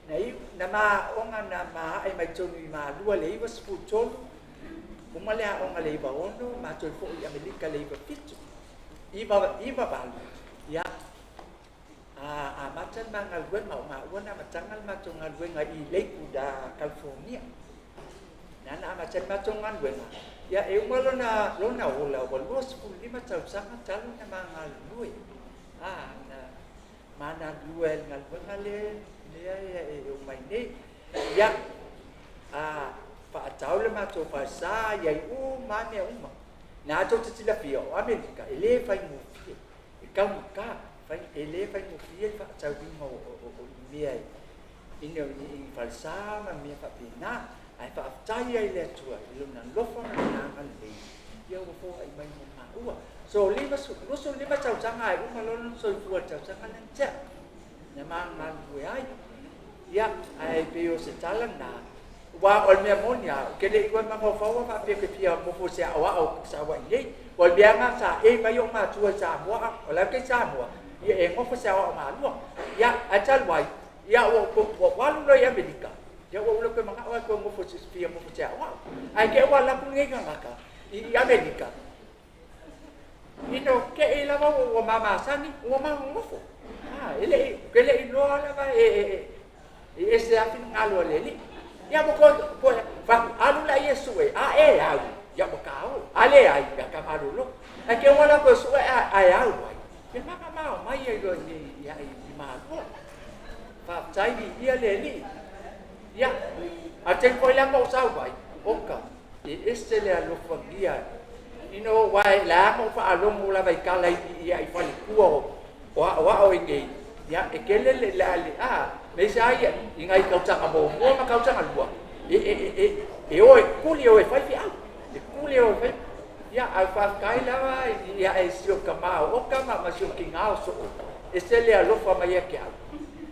na iu, na ma aoga na ma ae mai tonu i Malua le 93, uma le aoga le 96, matou foi i Amerika le 97. 98, ia, a amata le ma galuega, o maua na amataga le matou galuega i Lakewood, California. Na na amata le matou galuega, ia e uma lona, lona ola, ua 25 tausaga talu na ma galulue. A, na ma galulue ai le galuega lea, lea e o mai nei. Ia, a faatau le matou falesa, ia i uma lava mea uma. Na tou te silafia, o Amerika e le faigofie, e taugata, e le faigofie le faatauina o mea i falesa ma mea faapena. Ae faafetai ai i le Atua i Lona alofa ma Lona agalelei, ia ua foai mai mo maua. So, 25 tausaga ae uma loa lona soifua i le tausaga lea na tea, na ma galulue ai. Ia, ae pei o se tala lena, aua o le mea moni lava, ou te le i toe mafaufau lava faapea ou te fia nofo i se aoao i Savaii nei. Aua o le mea lava lena sa ei mai ou matua i Samoa, o la e ou te i Samoa, ia e nofo i se aoao malua. Ia, ae talu ai, ia ua ou alu loa i Amerika, ia ua ou le toe manao lava e toe nofo i se fia nofo i se aoao. Ae te i ua alu atu lenei tagata i Amerika, Ina o te i lava ua ma masani, ua ma nonofo. Ah, e le i, ke le i loa lava e, e, e, e ese a finagalo a le Alii. Ia mo ko, ko, fa, alu la ia sue, a e au, ia mo ka o, a le ai, ia ka malolo. Ai ke wala ko sue a, a e au ai. Ke maka ma o mai ai loa i, i, i, i malua. Faafetai i ia le Alii. Ia, a te foi la mo sau ai, oka, e ese le alofagia ina o wae la mo faalogo lava i tala i i faletua o aoao i nei, ia e tele le le le a me sa ia i ngai tausaga muamua ma tausaga lua e e e e o e kuli o e fai feau e kuli o e fai. Ia, ae faafetai lava ia e si o tama o Oka ma si o tina o Soo, e se le alofa mai ia te au.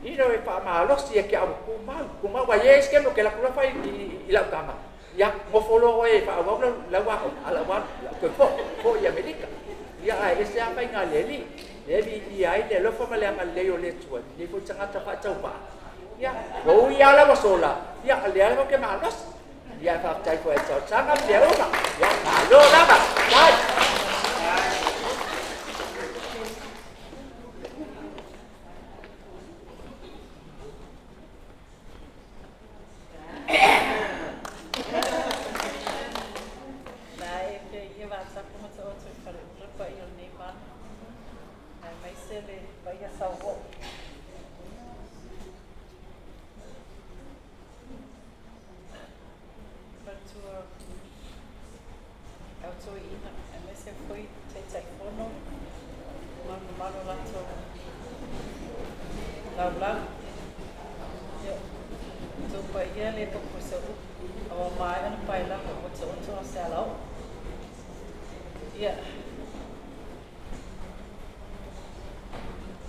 Ina e faamalosi ia te au, tumau, tumau, ua i ai isi taimi ou te alu atu loa fai i lau tama, ia, nofo loa oe e faaauau lau aoga, a o lau alu, o le a ou toe foi, foi i Amerika. Ia, ae ese lava faiga a le Alii, lea e viia ai le alofa ma le agalelei o le Atua i lenei foi tagata faatauvaa. Ia, ua ui lava la ua sola, ia, o lea lava ou te malosi. Ia, faafetai foi i talosaga ma mea uma. Ia, malo lava. Faafetai. La e pea ia vatapu ma taoto i faleula paia o lenei mana, aemaise le paia sauoo. Faletua au toeaina, aemaise foi Taitaifono ma le mamalu o latou laulau. Ia, outou paia le popo i sau upu, a ua maea ona paelago ua taoto a o se alaoo. Ia,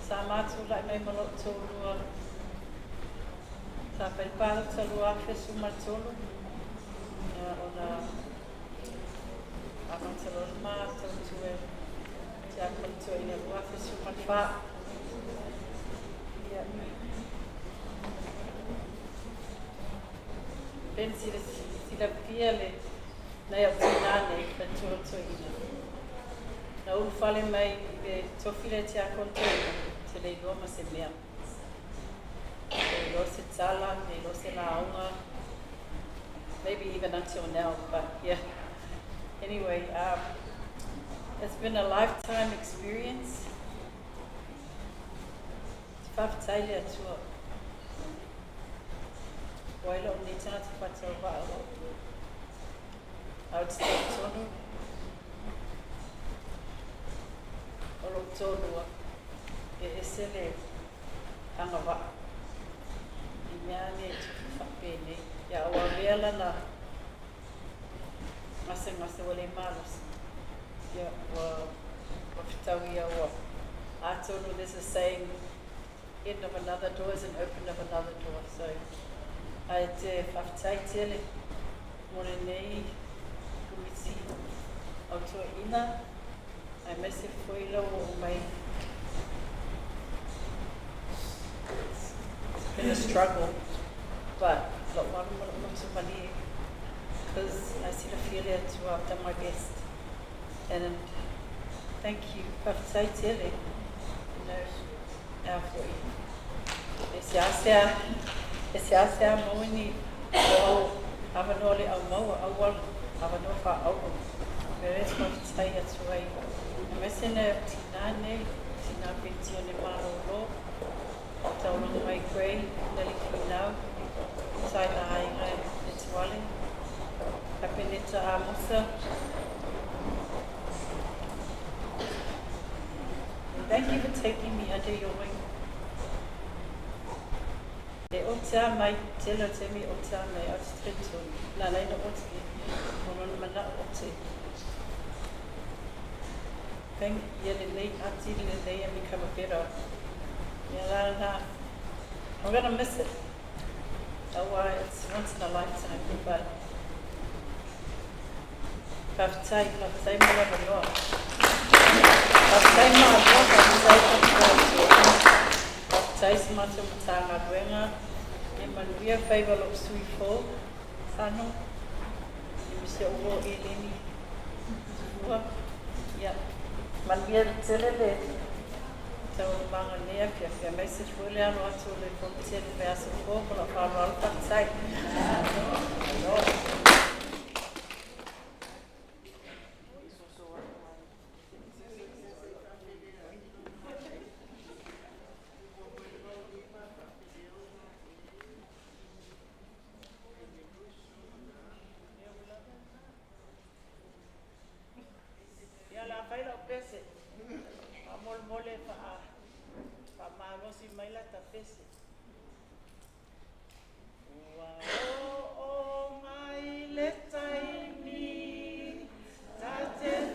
sa ma tulai mai ma lou toalua, sa fai le palota 2013, ia, ona amata loa le ma tautua tiakono toeaina 2014. Ia, pei ona silafia le nai au tinā nei, faletua toeaina. Na ulufale mai i le tofi lea tiakono toeaina, te le iloa ma se mea. Le iloa se tala, le iloa se lauga, maybe even until now, but yeah. Anyway, it's been a lifetime experience. Te faafetai le Atua. Ua ai lou nei tagata faatauvaa o lou ae ou te talitonu o lou toalua e ese le agavaa i mea nei e tupu faapenei. Ia ua avea lana gasegase ua le malosi. Ia ua fetau ia ua atonu there's a saying end of another door is an open of another door. So ae te faafetai tele mo lenei komiti au toeaina aemaise foi lau oo mai. It's been a struggle, but lou alu ma lou loto malie because I silafia le Atua. I've done my best and thank you, faafetai tele. Ea foi e seasea e seasea maua ni o avanoa le au maua auala avanoa faaauro mea e faafetai atu ai aemaise nai au tinā nei, tinā penisione malōlō, taulaga mai Grey, Nelly Finau, Tyler Aiga Etuale, Kapeneta Amosa. Thank you for taking me under your wing. E ote mai, tele o taimi e ote mai, ae ou te talitonu, na ala ai ona ote, o lona manao ote. Thank ia lelei, atili lelei and become a better. Ia la na, I'm gonna miss it. Aua it's once in a lifetime, but Faafetai, faafetai mo le avanoa. Faafetai Malo, faafetai Faletua Atua. Faafetai i si matou Matagaluega. Ia manuia faiva o lou sui fou, Sano, ia ma si ou uo Eleni Tufua. Ia manuia tele le taualumaga i lenei afiafi, aemaise foi le alo atu o le Fono Tele i le vaiaso fou. Ma lou faaaloalo, faafetai. Malo. Ia, o le a fai lau pese. Faamolemole faamalosi mai lata pese. Ua oo mai le taimi ta te.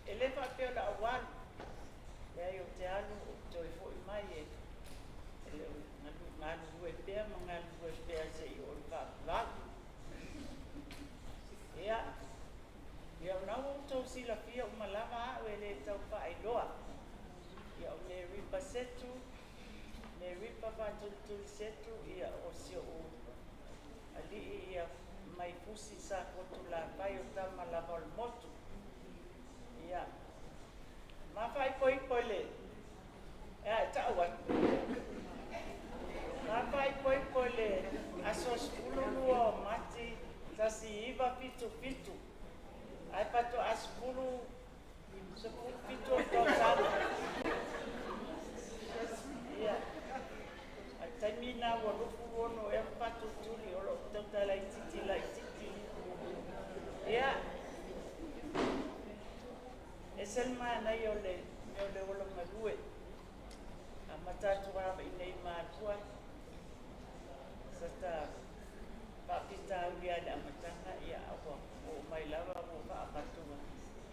E lē faapea o le au alu, leai ou te alu ou toe fo'i mai e e le galulue pea ma galulue pea se'i oo i le faavavau. Ia, ia o lena ua outou silafia uma lava a'u e lē tau faailoa. Ia o Mary Pasetu, Mary Faatulituli Setu, ia o si o'u alii ia mai Fusi Safotulafai o tama lava o le motu. Ia, ma faaipoipo i le e a e ta'u atu. Ma faaipoipo i le aso 12 o Mati 1977, ae faato'a 17 ou tausaga. Ia, a le taimi lena ua 26 ea ma faatulituli o lo'u tata laitiiti laitiiti. Ia, ese le manaia o le mea o le ola galue. Amata atu lava i inei i Malua, sata faafitauli lava i le amataga, ia ae ua oo mai lava ua faavatua,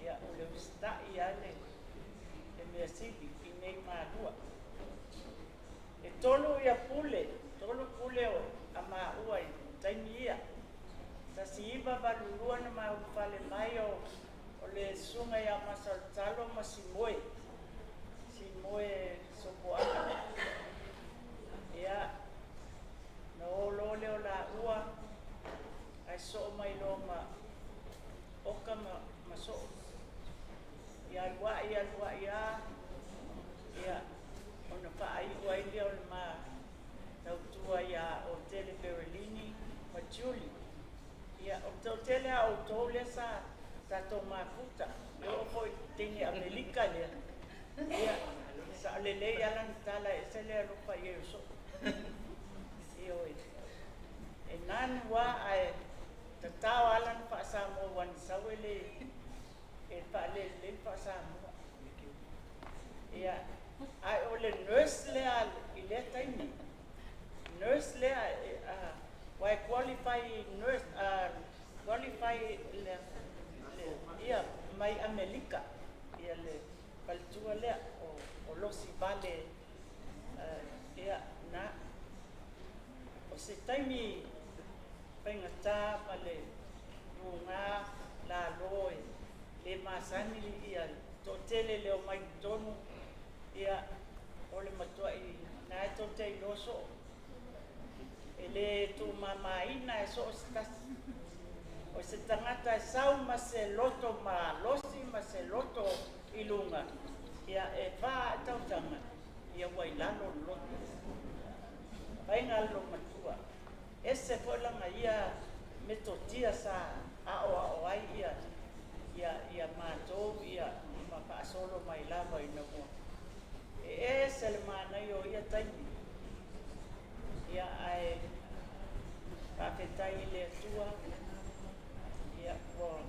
ia o le usita'i lava le mea sili i inei i Malua. E tolu ia pule, tolu pule o a maua i taimi ia. 1982 na ma ulufale mai o le susuga ia Masalotalo ma Simoe, Simoe Sopoaga. Ia, na o loa lea o laua ae sosoo mai loa ma Oka ma Soo. Ia alu a'i alu a'i lava, ia, ona faaiu ai lea o le ma tautua ia Otele Perelini ma Julie. Ia, o le toatele lava o outou lea sa tatou mafuta, e oo foi i le teine Amerika lea, ia, saolelei lava lana tala, e ese le alofa i ai o Soo. Ioe. E nanu lava ae tatao lava lana faa-Samoa aua na sau e le e faalelelei le faa-Samoa. Ia, ae o le nurse lea i lea taimi, nurse lea, aua e qualify nurse, qualify le, ia, mai Amerika, ia le faletua lea o Losi Vale, ia, na. O se taimi faigata ma le luga lalo e le masani ia toatele le omai i totonu, ia, o le matuai na e tou te iloa soo. E le tuumamaina e soo se tasi. O se tagata e sau ma se loto malosi ma se loto i luga, ia e 4 tausaga, ia ua i lalo le loto. Faiga le loomatua. Ese foi laga ia metotia sa aoao ai ia ia ia matou ia ma faasolo mai lava ina ua e ese le manaia o ia taimi. Ia ae faafetai i le Atua, ia ua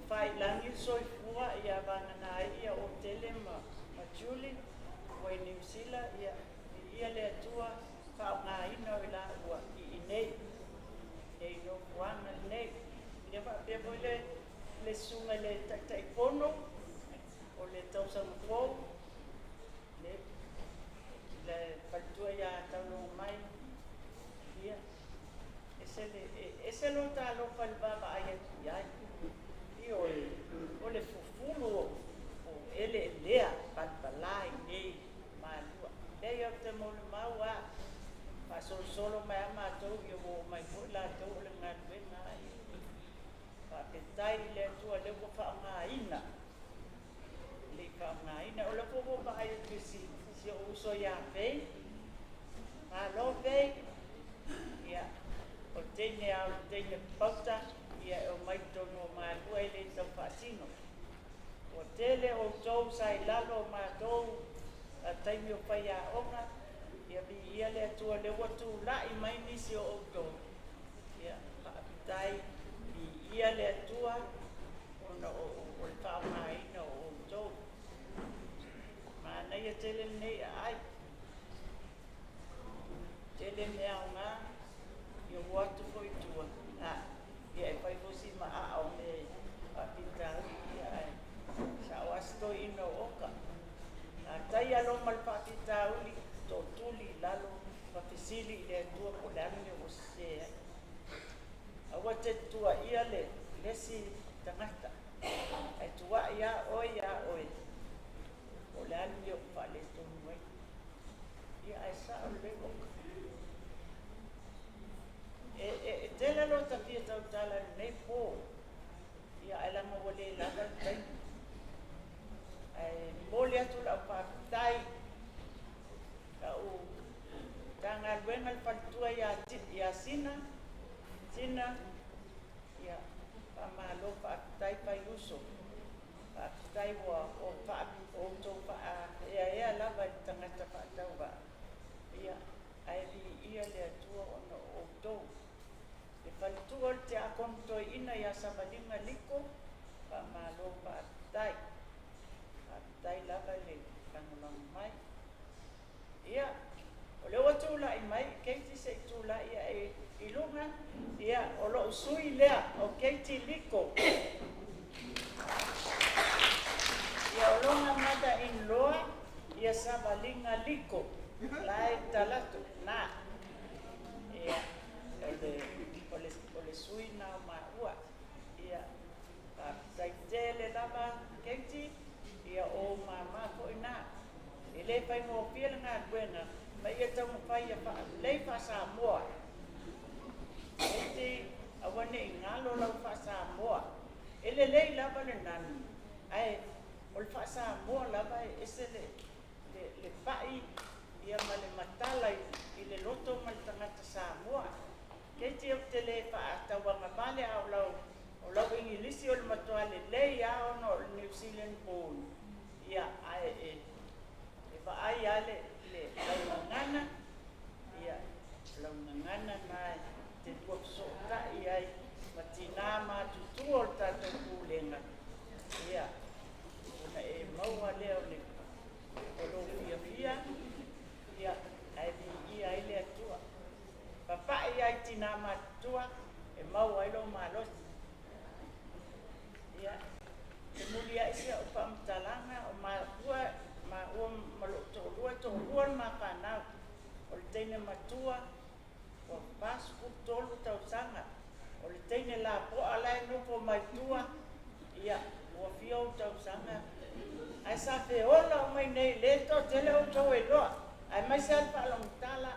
faailagi le soifua ia vagana ai ia Otele ma Julie ua i Niu Sila, ia viia le Atua faaaogaina o i laua i inei nei nofoaga lenei. Ia faapea foi le susuga i le Taitaifono o le tausaga fou, le faletua ia Tauloga mai, ia, ese lo talofa i le vaavaai atu i ai. Ioe, o le fufulu o eleelea palapala i nei Malua. Leai, ou te molimau lava, faasolosolo mai lava matou, ia ua oo mai foi latou o le galuega lava ia. Faafetai i le Atua o lea ua faaaogaina, le i faaaogaina. O lea foi ua ou vaai atu i si ou uso ia Fei, malo Fei, ia, o le teine lava o le teine papauta, ia e omai i totonu o Malua e le tau faasino. Ua tele outou sa i lalo o matou taimi o faiaoga, ia viia le Atua o lea ua tulai mai nisi o outou, ia faafetai, viia le Atua ona o le faaaogaina o outou. Manaia tele lenei aai, tele mea aoga, ia ua atu foi i tua, ia e fai foi si maaa o mea faafitauli, ia ae sesē ai. Aua e te tuuaia le isi tagata, ae tuuai lava oe iā oe, po o le a le mea ua faaletonu ai. Ia ae sao lelei oka. E, e, e tele lo ta fia tautala i lenei po, ia ae leaga ua le lava le taimi. Ae momoli atu lau faafetai lau Matagaluega le faletua ia Sina, Sina, ia faamalo faafetai fai uso. Faafetai ua outou faaeaea lava i le tagata faatauvaa, ia ae viia le Atua ona o outou. Le faletua o le Tiakono Toeaina ia Savaliga Liko, faamalo faafetai. Faafetai lava le lagolago mai. Ia, o lea ua tulai mai Keiti, se i tulai ae i luga. Ia, o lou sui lea o Keiti Liko. Ia, o lona mother-in-law ia Savaliga Liko. La e talaatu na. Ia, o le sui na o maua. Ia, faafetai tele lava Keiti, ia o mama foi na. E le faigofie le galuega ma ia taumafai ia faalelei faa-Samoa. Keiti, aua ne i galo lau faa-Samoa. E lelei lava le nanu, ae o le faa-Samoa lava e ese le pai ia ma le matala i le loto ma le tagata Samoa. Keiti, ou te le faatauagavale a o lau Igilisi o le matua lelei lava ona o le New Zealand born. Ia, ae e vaai lava le lau gagana, ia, lau gagana na te lua fesootai ai ma tinā matutua o le tatou pulega, ia, ona e maua lea o lou fiafia, ia, ae viia ai le Atua. Papai ai tinā matutua e maua ai lou malosi. Ia, e muliai si au faamatalaga o maua maua ma lou toalua, e toalua le ma fanau. O le teine matua ua 43 tausaga. O le teine lapoa la e nofo mai tua, ia, ua fia ou tausaga. Ae sa feola o mai nei, le toatele outou e iloa, aemaise lava le faalogotala.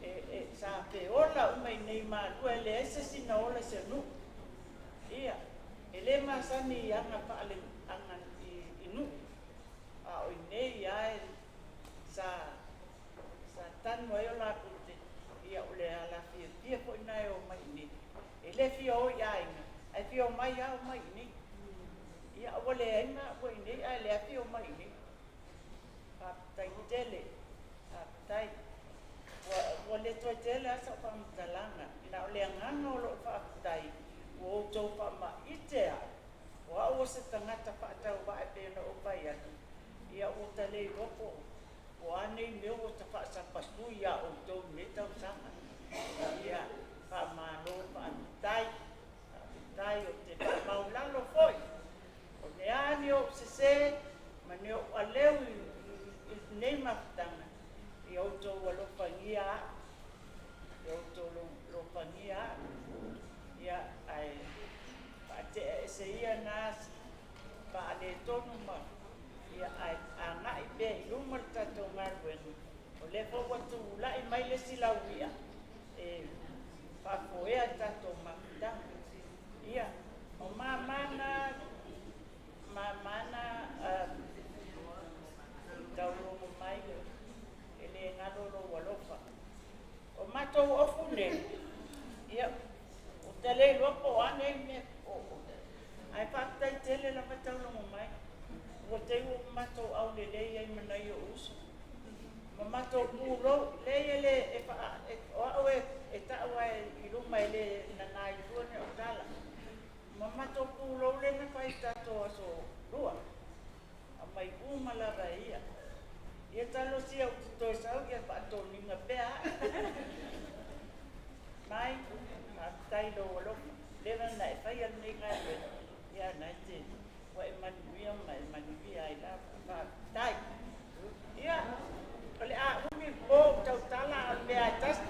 E, sa feola uma i nei malua, e leai se isi na ola i se nuu. Ia, e le masani i aga faale aga i nuu. A o i nei lava sa tanu ai o latou te, ia o le ala fiafia foi na e o mai i nei. E le fia o i aiga, ae fia o mai lava o mai i nei. Ia, ua leai maua i nei, ae le fia o mai i nei. Faafetai tele, faafetai. Ua le toe tele lava sau faamatalaga, na o le agaga o lou faafetai, ua outou faamaite au, o au o se tagata faatauvaa e pei ona ou fai atu, ia ua ta le iloa po o a nei mea ua ta faasapasui iā outou i nei tausaga. Ia, faamalo, faafetai, faafetai. Ou te faamaulalo foi, o le a ni ou sesē ma ni ou aleu i lenei mafutaga, ia outou alofagia au, ia outou alofagia au. Ia, ae faatea ese ia na faaletonu ma ia ae agai pea i luma le tatou galuega. O lea foi ua tulai mai le isi lauia e faafoea le tatou mafutaga. Ia, o mamana mamana taulogo mai e le galo lou alofa. O matou ofu nei, ia, ou te le iloa po o a nei mea, ae faafetai tele lava taulogo mai. Ua tei ua matou aulelei ai ma nai ou uso. Ma matou pulou, leai e le, e faa, e, o au e tau ai i luma e le nana i tua ni au tala. Ma matou pulou le na fai tatou aso lua. Aumai uma lava e ia. Ia talosia ou te toe sau ia faatoniga pea au. Mai, faafetai lou alofa. Leva na e faia lenei galuega, ia na e te ua e manuia ma e manuia ai lava. Faafetai. Ia, o le a umi po ou tautala a o le mea e tasi.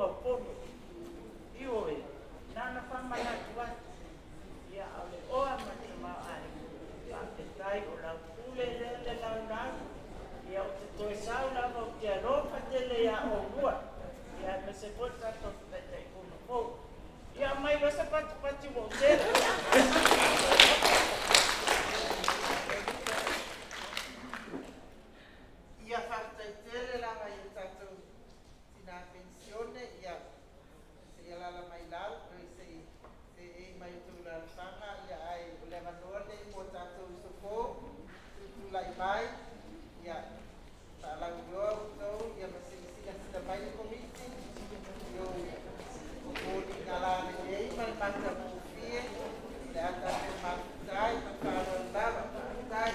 tumau pono. Ioe, na ona faamanatu atu, ia a o le oa ma le tamaoaiga, faafetai o lau pule lea le laulau, ia ou te toe sau lava ou te alofa tele iā oulua, ia aemaise foi le tatou Taitaifono fou. Ia aumai loa se patupati ua ou sela. Ia faafetai tele lava i le tatou tina penisione, ia se i alaala mai i lalo, se i seei mai i outou alaalafaga, ae o le avanoa lenei mo tatou uso fou tutulai mai, ia faalauiloa outou, ia ma se i silasila mai le Komiti i ou foliga lalelei ma le matagofie o le a tatou mafuta ai. Ma le faaaloalo lava, faafetai.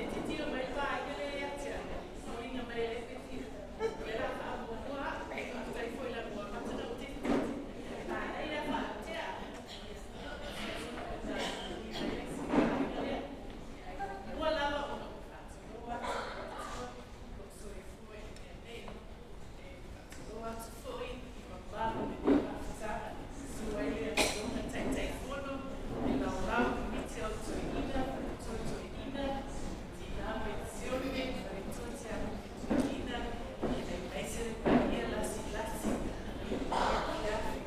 E tilotilo mai le vaaiga lea ia te au, e foliga mai o lea e te o lea o le a faamuamua au. Faafetai foi lava ua amata ona ou tilotilo. Manaia faatea. Ae muamua lava ona ou faatulou atu i le Atua o lo o soifua i le mea nei. E faatulou atu foi i mamalu o lenei mafutaga. Susu ai le Afioga Taitaifono, le Laolao Komiti o Toeaina, Faletua Toeaina, Tina Penisione, Faletua Tiakono Toeaina, aemaise le paia lasilasi i lenei afiafi.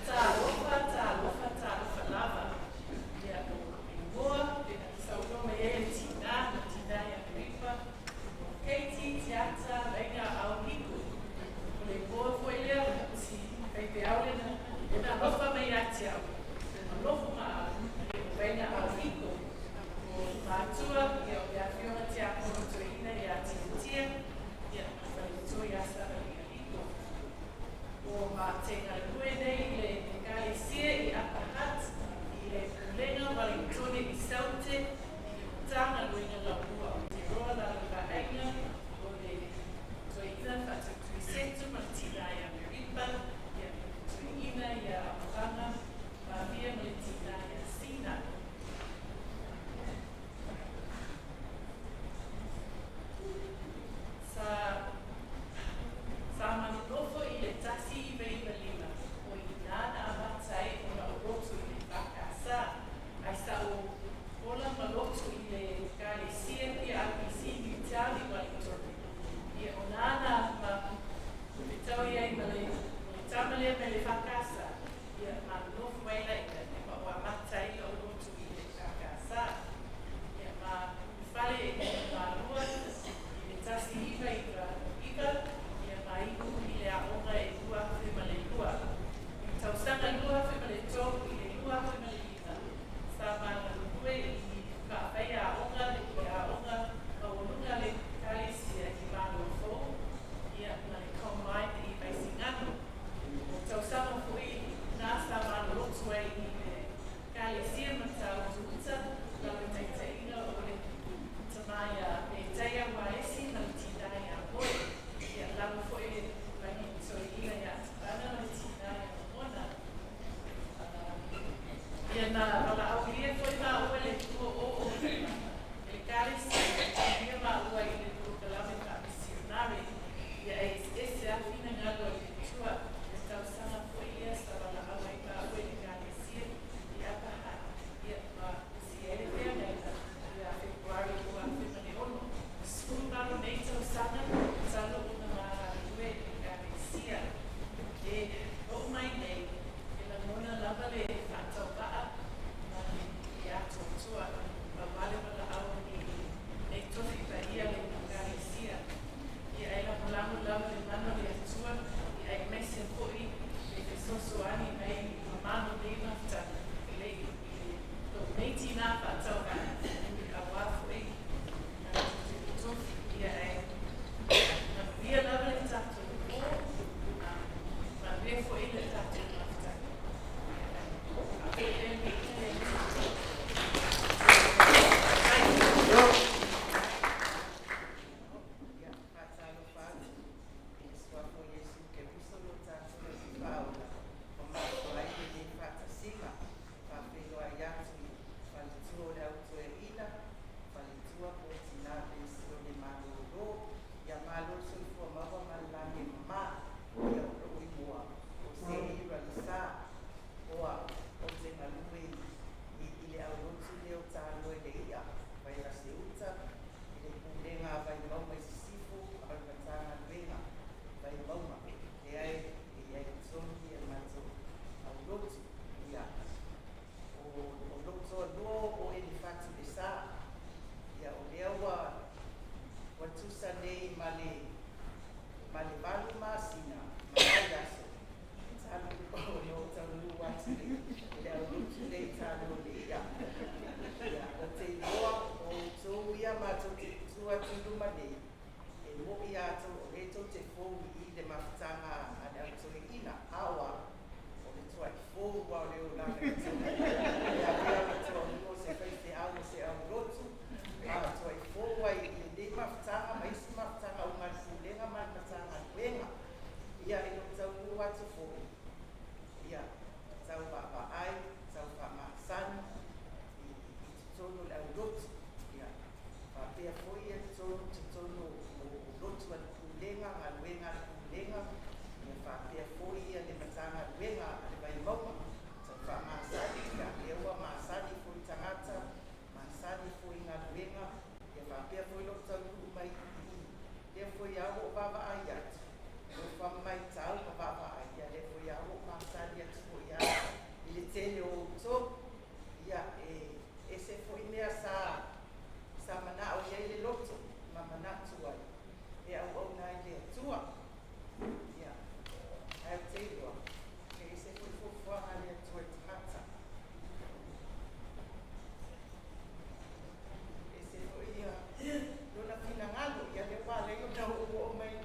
Talofa, talofa, talofa lava. Ia, o igoa e saunoa mai ai le tina, le tina ia Piripa, o Katie Tiata Vaiga Aohiko. O le igoa foi lea o si faifeau lena e na alofa mai ia te au, o nofo ma au, o Vaiga Aohiko. O matua, ia o le Afioga Tiakono Toeaina ia Tiatia, ia ma le faletua ia Savalialiko. O matengalue nei i le Ekalesia i Upper Hutt, i le Pulega Walingtone i Saute, i le Matagaluega Laulua Aotearoa Lalo Vaaiga o le Toeaina Faatuituisetu ma le Tina ia Meripa, ia ma le Toeaina ia Amoraga, Mavia ma le Tina ia Sina. Sa sa manonofo i le 1995, o i ina na amata ai ona ou lotu i le EFKS, ae sa ou ola ma lotu i le Ekalesia PRPC Newtown i Walingtone. Ia, o na na ma fetaui ai ma le ma le tama lea mai le EFKS, ia manonofo ai laia, ma ua amata ai lou lotu i le EFKS. Ia, ma ulufale i Malua i le 1999, ia ma iu i le aoga e 2002. I tausaga 2003 i le 2005, sa magalulue i faafaia aoga le aoga maualuga a le Ekalesia i Malo Fou, ia ma le Combined i Vaisigano. O tausaga foi na sa malolotu foi le tatou faafetai. Ia, faatalofa atu i le suafa o Iesu Keriso lo tatou Alii Faaola ua mafua ai lenei faatasiga. E faafeiloai atu i faletua o le Au Toeaina, faletua po o tina penisione malolo. Ia malo le soifua maua ma le lagi e mama. Ia, o lou igoa o Se'i Ralesa, oa ou te galue i le aulotu lea o Taloa i le I'a, Vaivase-uta, i le Pulega a Vaimauga i Sisifo, a o le Matagaluega Vaimauga, lea e i ai i totonu le matou aulotu. Ia, o lou toalua o Elefatu Lesa. Ia, o lea ua tusa nei ma le 8 masina ma nai aso talu ona ou taunuu atu i le aulotu lea i Taloa i le I'a. Ia, ou te iloa o outou ia matou te tutu atu i luma nei, e mo'i tou o lea tou te fou i le mafutaga a le Au Toeaina, aoa o le tuai fou a o le olaga i totonu. E avea ma toalua o se faifeau o se aulotu, a tuai fou ai i lenei mafutaga ma isi mafutaga uma a le Pulega ma le Matagaluega. Ia, i lou taunuu atu foi, ia, tau vaavaai, tau faamasani i totonu o le aulotu. Ia, faapea foi ia totonu o lotu a le Pulega, galuega a le Pulega, ia faapea foi ia le Matagaluega a le Vaimauga. Tau faamasani, ia, lea ua masani foi tagata, masani foi galuega, ia faapea foi lou taunuu mai i lea foi lava ua ou vaavaai atu, ua faamaitau ma vaavaai, ia lea foi lava ua ou masani atu foi lava i le tele o outou. Ia, e ese foi mea sa manao i ai le loto ma manatu ai e auauna ai le Atua. Ia, ae ou te iloa, e ese foi fuafuaga a le Atua i tagata. Ese foi ia lona finagalo, ia lea ua ala ai ona oooo mai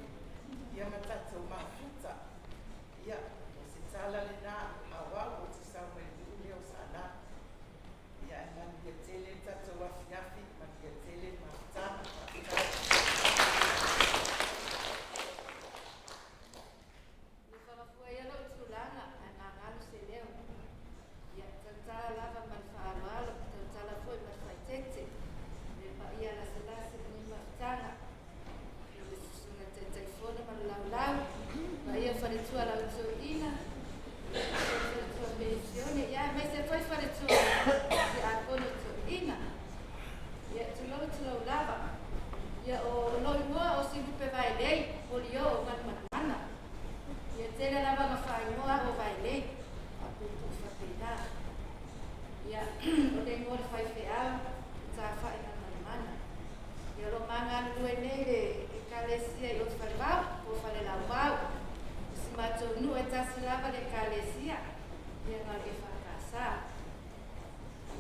ia ma tatou mafuta. Ia, o se tala lena, auau ou te sau mai le nuu lea o Sala. Ia, ae manuia tele le tatou afiafi, manuia tele le mafutaga. Faafetai. Ua fagafua ia lou tulaga ae magalo se leo. Ia, tautala lava ma le faaaloalo, tautala foi ma le faaeteete. Le paia lasalasa i lenei mafutaga. I le susuga Taitaifono ma le laulau, paia o faletua lautoeina, faletua penisione, ia aemaise foi faletua tiakono toeaina. Ia, tulou tulou lava. Ia, o lou igoa o Silupe Vaelei, Olio o Manumanumana. Ia tele lava na faaigoa o Vaelei, faapuupuu faapena. Ia, o le igoa o le faifeau, o Tafai Manumanumana. Ia, o lo o magalulue nei le Ekalesia i Otufalevao po o Falelauvao. O si matou nuu e tasi lava le Ekalesia, ia na o le EFKS.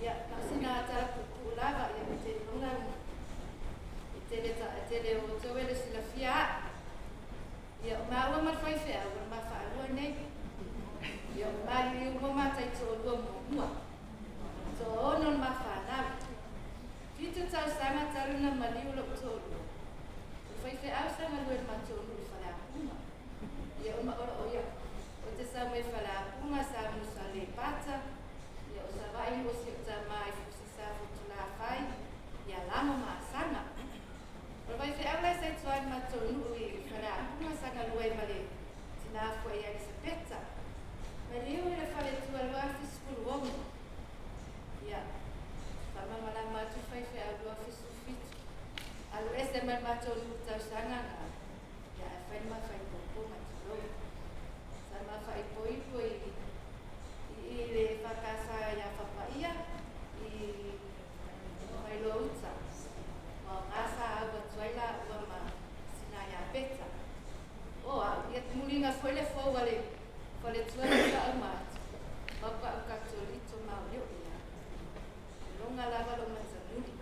Ia, na o sina tala puupuu lava, ia ou te iloa e tele, e tele o outou e le silafia au. Ia, o maua ma le faifeau, o le ma faalua nei. Ia, o maliliu mo matai toalua muamua. Toaono le ma fanau. 7 tausaga talu na maliu lou toalua. O le faifeau sa galue i le matou nuu i Faleapuga. Ia, o ma o ia, o te sau mai Faleapuga sa musa Aleipata, ia o Savaii o si o tama i Fusisa Fotulafai, ia Lamo ma Asaga. O le faifeau la sa i tua i le matou nuu i Faleapuga sa galue ai ma le tina foi ia Elisapeta. Maliu i le faletua 2016. Ia, faamalamalama atu le faifeau 2017. Alu ese mai le matou nuu tausaga na, ia ae fai le ma faaipoipoga tulou. Sa ma faaipoipo i le EFKS ia Papaia i Vailoa Uta. Ma o gā sa au atu ai laua ma sina ia Peta. O au, ia muliga foi le fou a le faletua na faauma atu, ma pa'u Katoliko ma o leo ia. Loga lava lou matamuli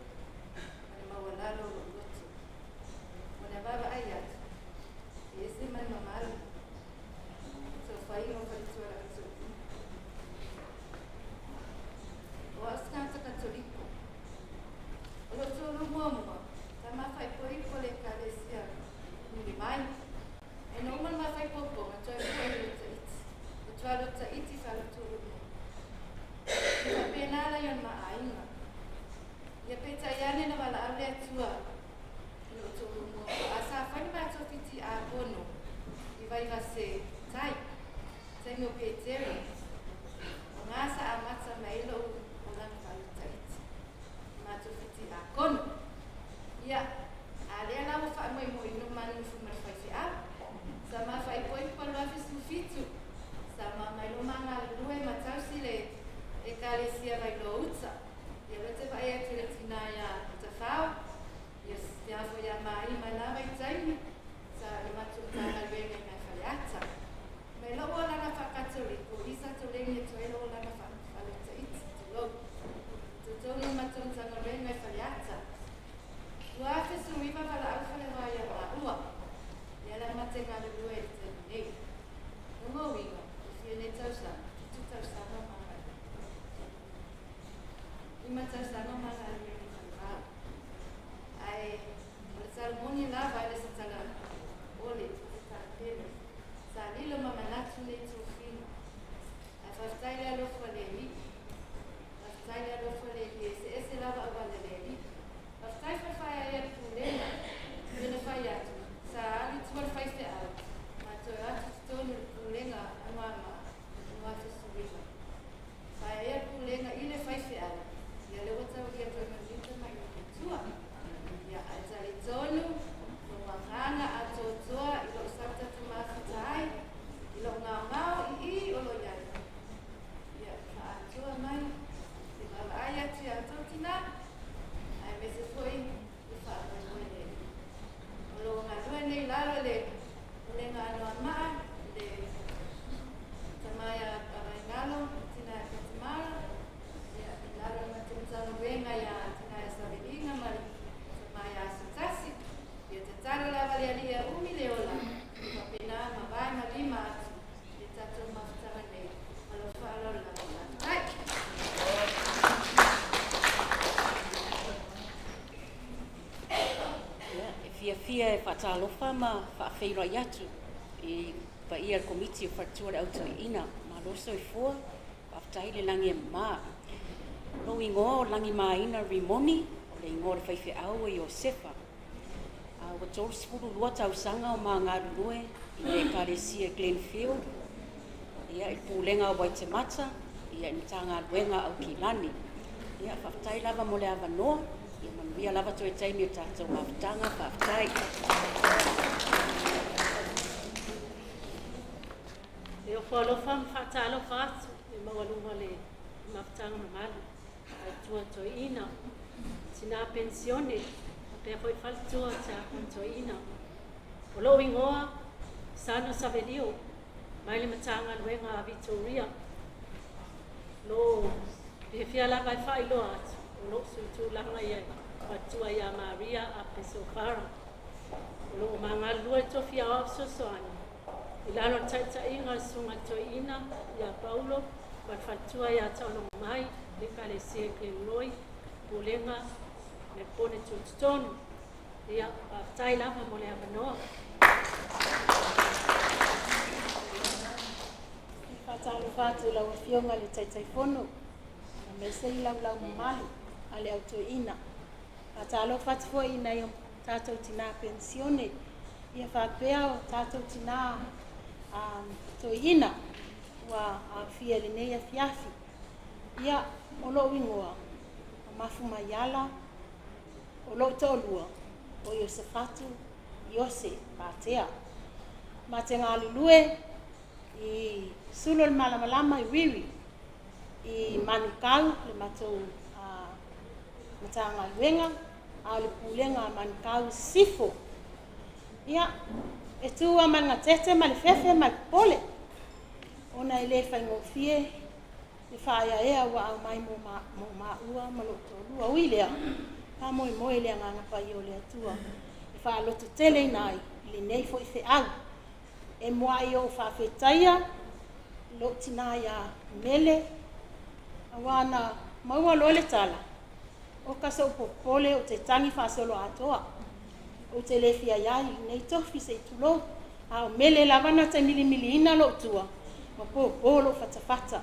ma le maualalo o lou loto. O le vaavaai atu, e ese ma le mamalu. Taufaiga o Faletua le Au Toeaina. O au se tagata Katoliko. O lou toalua muamua, sa ma faaipoipo i le Ekalesia muli mai. Ae na uma le ma faaipoipoga, toe foi i loto iti. Ua toa loto iti faa-lou toalua muamua. E faapena lai o le ma aiga. Ia peitai ane na valaau le Atua i lou toalua muamua, a sa fai le matou fitiapono i Vaivase Tai, taimi o Petera, o gā sa amata mai ai lou olaga faalutaiti, le matou fitiakono. Ia, a lea la ua faamoemoeina o ma nofo ma le faifeau. Sa ma faaipoipo i le 2017, sa ma mai loa ma galulue ma tausi le Ekalesia Vailoa Uta. Ia o lea ou te vaai atu i le tinā iā Tafao, ia te a foi ia Maima i la vaitaimi, sa le matou Matagaluega i nai Faleata. Mai lou olaga faa-Katoliko, i sa toleni atu ai lou olaga faa-Lotaiti, tulou, i totonu o matou Matagaluega i Faleata. 2019 valaau faleoa ia maua, lea la ma te galulue i le taimi nei. Lona uiga, e fia nei tausaga, 7 tausaga o ma galulue. 5 tausaga o ma galulue i Falevao. Ae o le tala moni lava e le o se tala ole, o se tala pele. Sa lilo ma manatu nei tofiga. Ae faafetai le alofa o le Alii. Faafetai le alofa o le Alii, e eseese lava auala o le Alii. Faafetai foi faaeaea le pulega, pei ona fai atu, sa alu i tua le faifeau, ma toe o atu i totonu i le pulega Anoamaa i 2019. Faaeaea le pulega i le faifeau, ia lea ua taulia toe manuia tamai le tua. Ia, ae talitonu, lou agaga atoatoa i lou sau tatou mafuta ai, i lou gaogao i i o lo o i ai. Ia, faaatoa mai, te vaavaai atu ia outou tinā, aemaise foi le faamoemoe le o lo o galue nei i lalo i le Pulega Anoamaa, le tama ia Vaingalo, tina ia Fatimara, ia, i lalo i le matou Matagaluega ia tina ia Saveliga ma le tama ia Asotasi. Ia tatalo lava le Alii ia umi le ola, ia faapena ma vae ma lima atu i le tatou mafutaga nei. Ma lou faaaloalo lava. Faafetai. Ia, e fiafia e faatalofa ma faafeiloai atu i paia o le Komiti o Faletua o le Au Toeaina. Malo soifua, faafetai le lagi e mama. O lou igoa o Lagimaina Rimoni, o le igoa o le faifeau o Iosefa. A ua 32 tausaga o ma galulue i le Ekalesia Glenfield, ia, i le Pulega a Waitemata, ia, i le Matagaluega a Aukilani. Ia, faafetai lava mo le avanoa. Ia manuia lava toe taimi o tatou mafutaga. Faafetai. E ofo alofa ma faatalofa atu i maualuga le mafutaga mamalu a tua toeaina, tinā penisione, faapea foi faletua o tiakono toeaina. O lou igoa, Sano Savelio, mai le Matagaluega a Vitoria. Lo fiafia lava e faailoa atu, o lou suitulaga ia faletua ia Maria Apesofara. O loo magalulue i tofi aoao fesoasoani i lalo o le taitaiga o le susuga toeaina ia Paulo ma le faletua ia Taologomai le Ekalesia Glenroy, Pulega Melepone Tutotonu. Ia, faafetai lava mo le avanoa. E faatalofa atu i lau Afioga i le Taitaifono, aemaise i laulau mamalu a le Au Toeaina. Faatalofa atu foi i nai o tatou tinā penisione, ia faapea o tatou tinā toeaina ua aofia i lenei afiafi. Ia, o lou igoa, o Mafu Maiala, o lou toalua, o Iosefatu Iose Patea. Ma te galulue i Sulu o le Malamalama i Wiri, i Manukau, le matou Matagaluega, a o le Pulega a Manukau i Sisifo. Ia, e tu lava ma le gatete ma le fefe ma le popole, ona e le faigofie le faaeaea ua aumai mo maua ma lou toalua. Ui lea, faamoemoe i le Agaga Paia o le Atua e faalototeleina ai i lenei foi feau. E muai ou faafetaia Lou tinā iā Mele, auā na maua loa le tala, oka so'u popole ou te tagi faasoloatoa. Ou te le fia i ai i lenei tofi se i tulou, a o Mele lava na te milimiliina lo'u tua ma pōpō lo'u fatafata.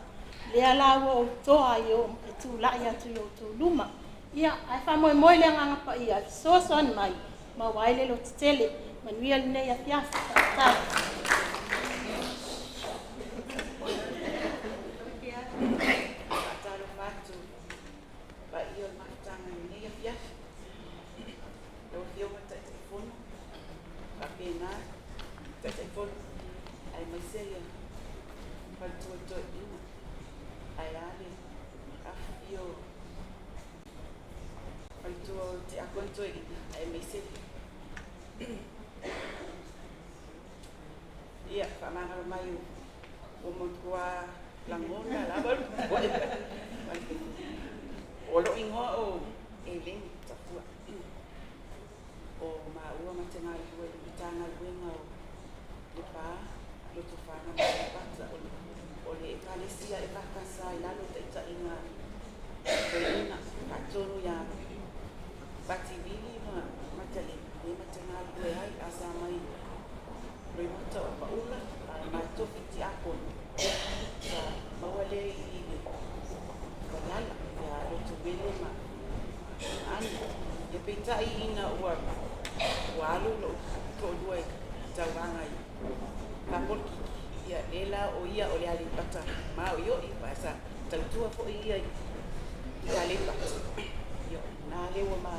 Lea la ua ou toa ai e tula'i atu i outou luma. Ia, ae faamoemoe le Agaga Paia e fesoasoani mai maua ai le lototele. Manuia lenei afiafi. Faafetai. Faatalofa atu paia o le mafutaga i lenei afiafi. Lau Afioga i le Taitaifono, faapena Taitaifono aemaise ia faletua toeaiina, ae a le afifio o faletua o Tiakono Toeaina aemaise ia faamagalo mai ua matua lagona lava o lou igoa o Eleni Tafua. O maua ma te galulue i le Matagaluega o Lepa, Lotofaga ma Aleipata, o le Ekalesia EFKS i lalo o taitaiga a toeaiina, faatonu ia Pati Vili ma Matalena, lea ma te galulue ai, a sa mai Loimata o Apaula, a ma tofi tiakono, sa maua lea i le Vaiala, ia Lotomele ma Ani. Ia peitai ina ua alu lou toalua i tauvaga i Faapolokiki, ia lea la o ia o le Aleipata maoioi, aua sa tautua foi ia i Aleipata. Ia o lena lea ua ma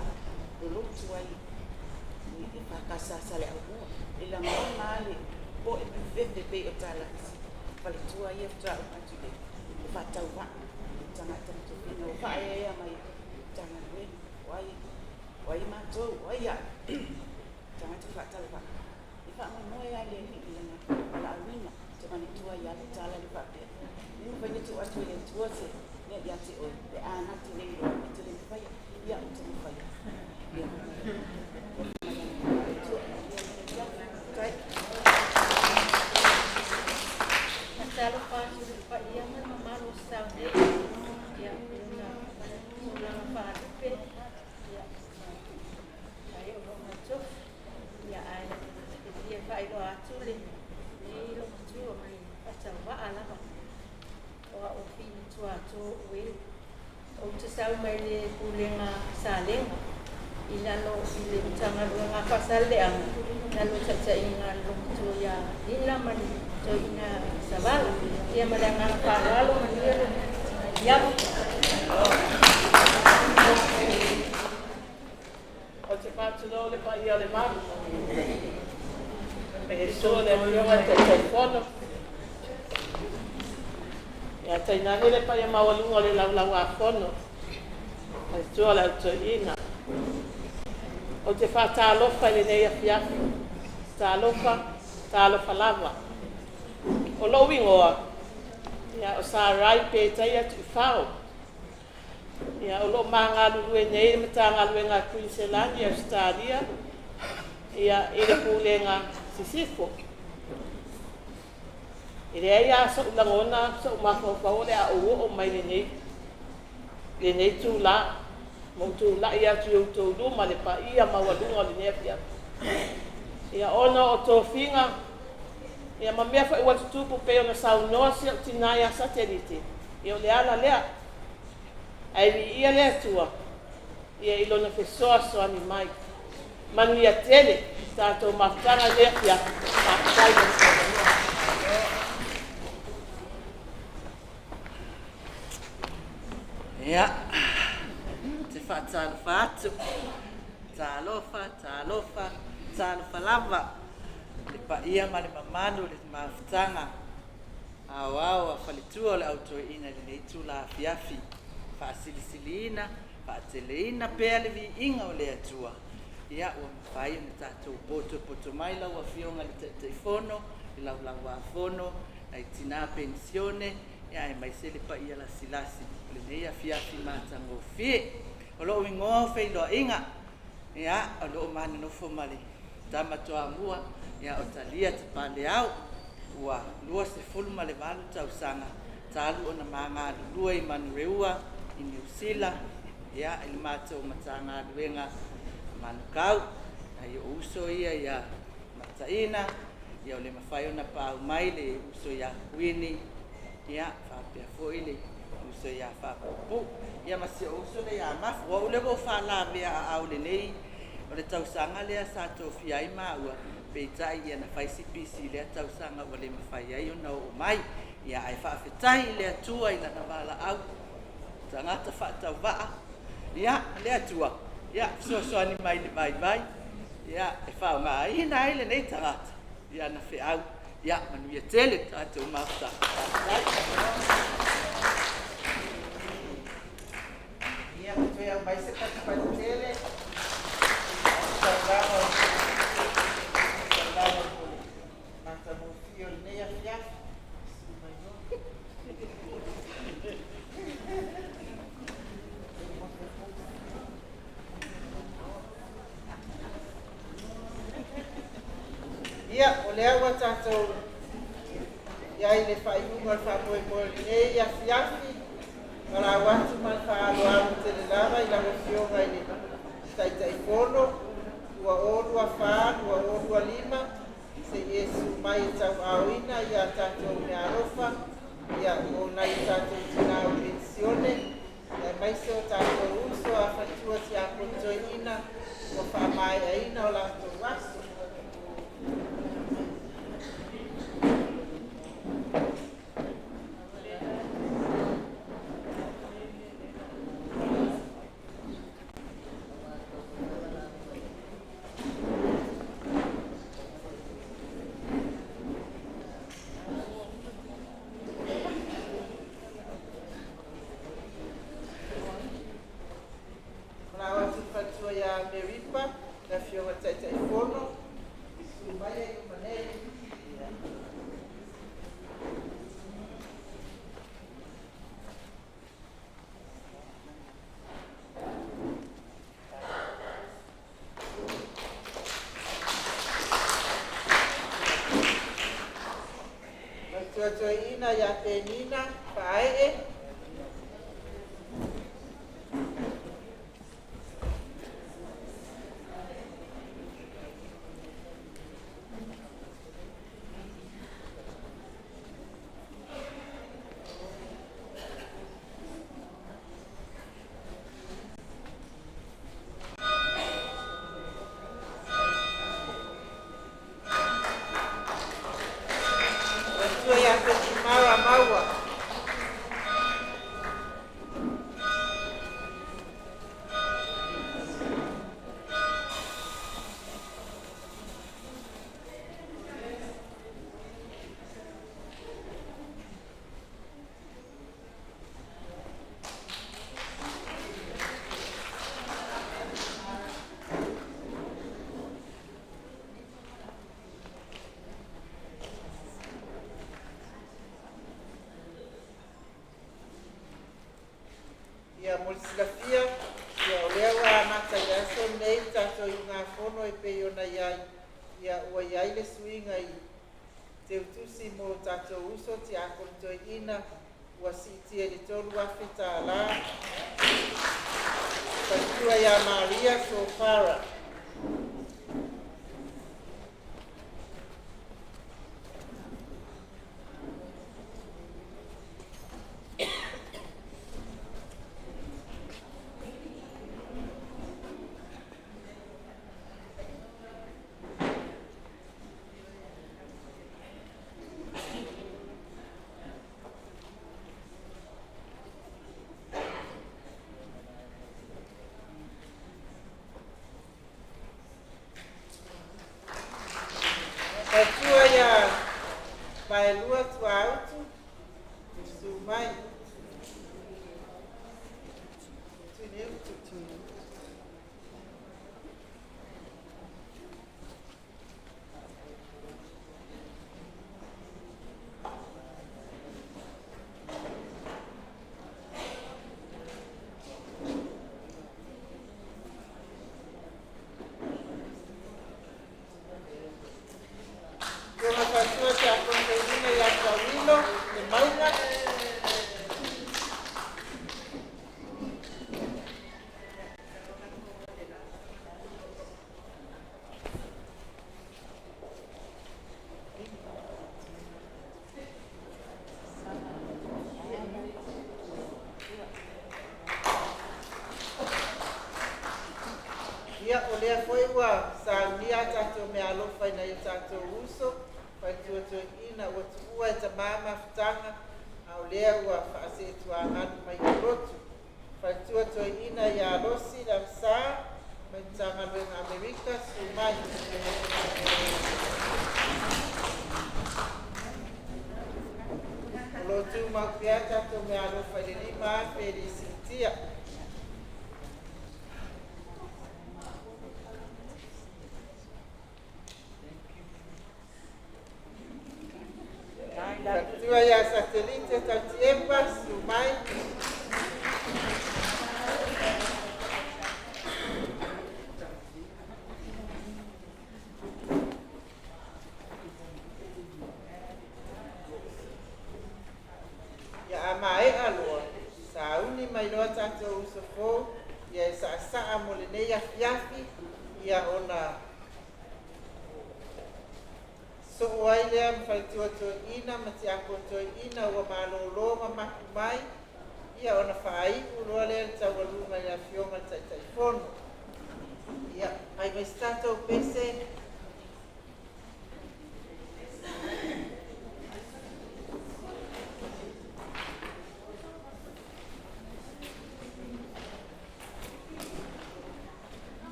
lolotu ai i le EFKS a Saleaaumua. E lagona lava le popoe ma le fefe pei o tala a isi faletua ia faatoa uma atu i le faatauvaa i tagata ma tofiga ua faaeaea mai i Matagaluega. O ai matou, o ai au, tagata faatauvaa. E faamoemoe lava i le Alii i lana valaauina. Ou te manatua ai lava le tala lea faapea, e le mafai ona tuu atu e le Atua se mea ia te oe pe a na te le iloa e te le mafaia. Ia, ou te mafaia. Ia, Atua. Faafetai. Faatalofa atu i le paia ma le mamalu o Sasae nei, ia, i ona tulaga faalupe, ia, ma e o lo o matofi. Ia, ae e fia faailoa atu lenei lomatua mai faatauvaa lava. O au fina tuato ue. Ou te sau mai le pulega Salega i lalo i le Matagaluega a Faasaleleaga i lalo o taitaiga a le lomatua ia Lina ma le toeaina Savala. Ia ma le agaga faaaloalo manuia le afiafi. Ou te faatulou le paia o le malu. E suo le Afioga i le Taitaifono. Ia tainane le paia maualuga o le Laulau-a-Fono, faletua o le Au Toeaina. Ou te faatalofa i lenei afiafi. Talofa, talofa lava. O lou igoa, ia, o Sarai Petaia Tuifao. Ia, o lo o ma galulue nei le Matagaluega a Kuiniselani, Ausetalia, ia, i le Pulega Sisifo. E leai lava so'u lagona, so'u mafaufau o le a ou oo mai lenei, lenei itulā, ma ou tula'i atu i outou luma le paia maualuga o lenei afiafi. Ia, ona o tofiga, ia, ma mea foi ua tutupu pei ona saunoa si o'u tinā ia Satelite, ia, o le ala lea. Ae viia le Atua ia i lona fesoasoani mai. Manuia tele tatou mafutaga i lenei afiafi. Faafetai mo le avanoa. Ia, ou te faatalofa atu. Talofa, talofa, talofa lava i le paia ma le mamalu o le mafutaga aoao a faletua o le Au Toeaina i lenei itula afiafi. Faasilisiliina, faateleina pea le viiga o le Atua, ia ua mafai ona tatou potopoto mai lau Afioga i le Taitaifono, le Laulau-a-Fono, nai tina penisione, ia aemaise le paia lasilasi o lenei afiafi matagofie. O lou igoa o Feiloaiga, ia, o lo o ma nonofo ma le tama Toamua, ia o Talia Tapaleao. Ua 28 tausaga talu ona ma galulue i Manureua i Niu Sila, ia, i le matou Matagaluega Manukau. Nai o'u uso ia ia Mataina, ia ua le mafai ona paau mai le uso ia Kuini, ia faapea foi le uso ia Faapuupuu, ia ma si ou uso lea ia Mafu. O au lea ua ou faalavea aao i lenei, o le tausaga lea sa tofia ai maua, peitai ia na fai si pisi i lea tausaga ua le mafai ai ona oo mai. Ia ae faafetai i le Atua i lana valaau, tagata faatauvaa, ia le Atua, ia fesoasoani mai i le vaivai, ia e faaaogaina ai lenei tagata i ana feau. Ia manuia tele le tatou mafutaga. Faafetai. Ia, toe aumai se patupatu tele. Taulaga o taulaga o matagofie o lenei afiafi. Susu mai loa. Ia, o lea ua tatou i ai i le faaiuga o le faamoemoe o lenei afiafi, valaau atu ma le faaaloalo tele lava i lau Afioga i le Taitaifono 2024/2025, se i e susu mai e tauaaoina a tatou meaalofa, ia, mo nai o tatou tinā o penisione, aemaise o tatou uso a faletua tiakono toeaina ua faamaeaina o latou aso. Valaau atu i le faletua ia Meripa, le Afioga i le Taitaifono, susu mai ai luma nei. Faletua Toeaina ia Penina Faaee. Faletua ia Fetimara Maua. Ia, mo le silafia, ia, o lea ua amata i le aso lenei le tatou iugafono e pei ona i ai, ia, ua i ai le suiga i teutusi mo tatou uso tiakono toeaina ua siitia i le $3,000. Faletua ia Maria Sofara. Faletua ia Vaelua Tuaautu, susu mai. Afioga Faletua Tiakono lea foi ua saunia a tatou meaalofa i nai o tatou uso, faletua toeaina ua tuua e tamā mafutaga, a o lea ua faaseetuagalu mai i Pulotu. Faletua toeaina ia Losi Lamsa mai Matagaluega Amerika, susu mai. O lo o tumau pea tatou meaalofa i le $5,000 e le siitia. Faletua ia Satelite Tautiepa, susu mai. Ia a maea loa, sauni mai loa tatou uso fou, ia e saasaa mo lenei afiafi, ia ona soo ai lea ma faletua toeaina ma tiakono toeaina ua malōlō ma mapu mai, ia ona faaiu loa lea le taualuga i le afioga i le Taitaifono. Ia, fai mai se tatou pese.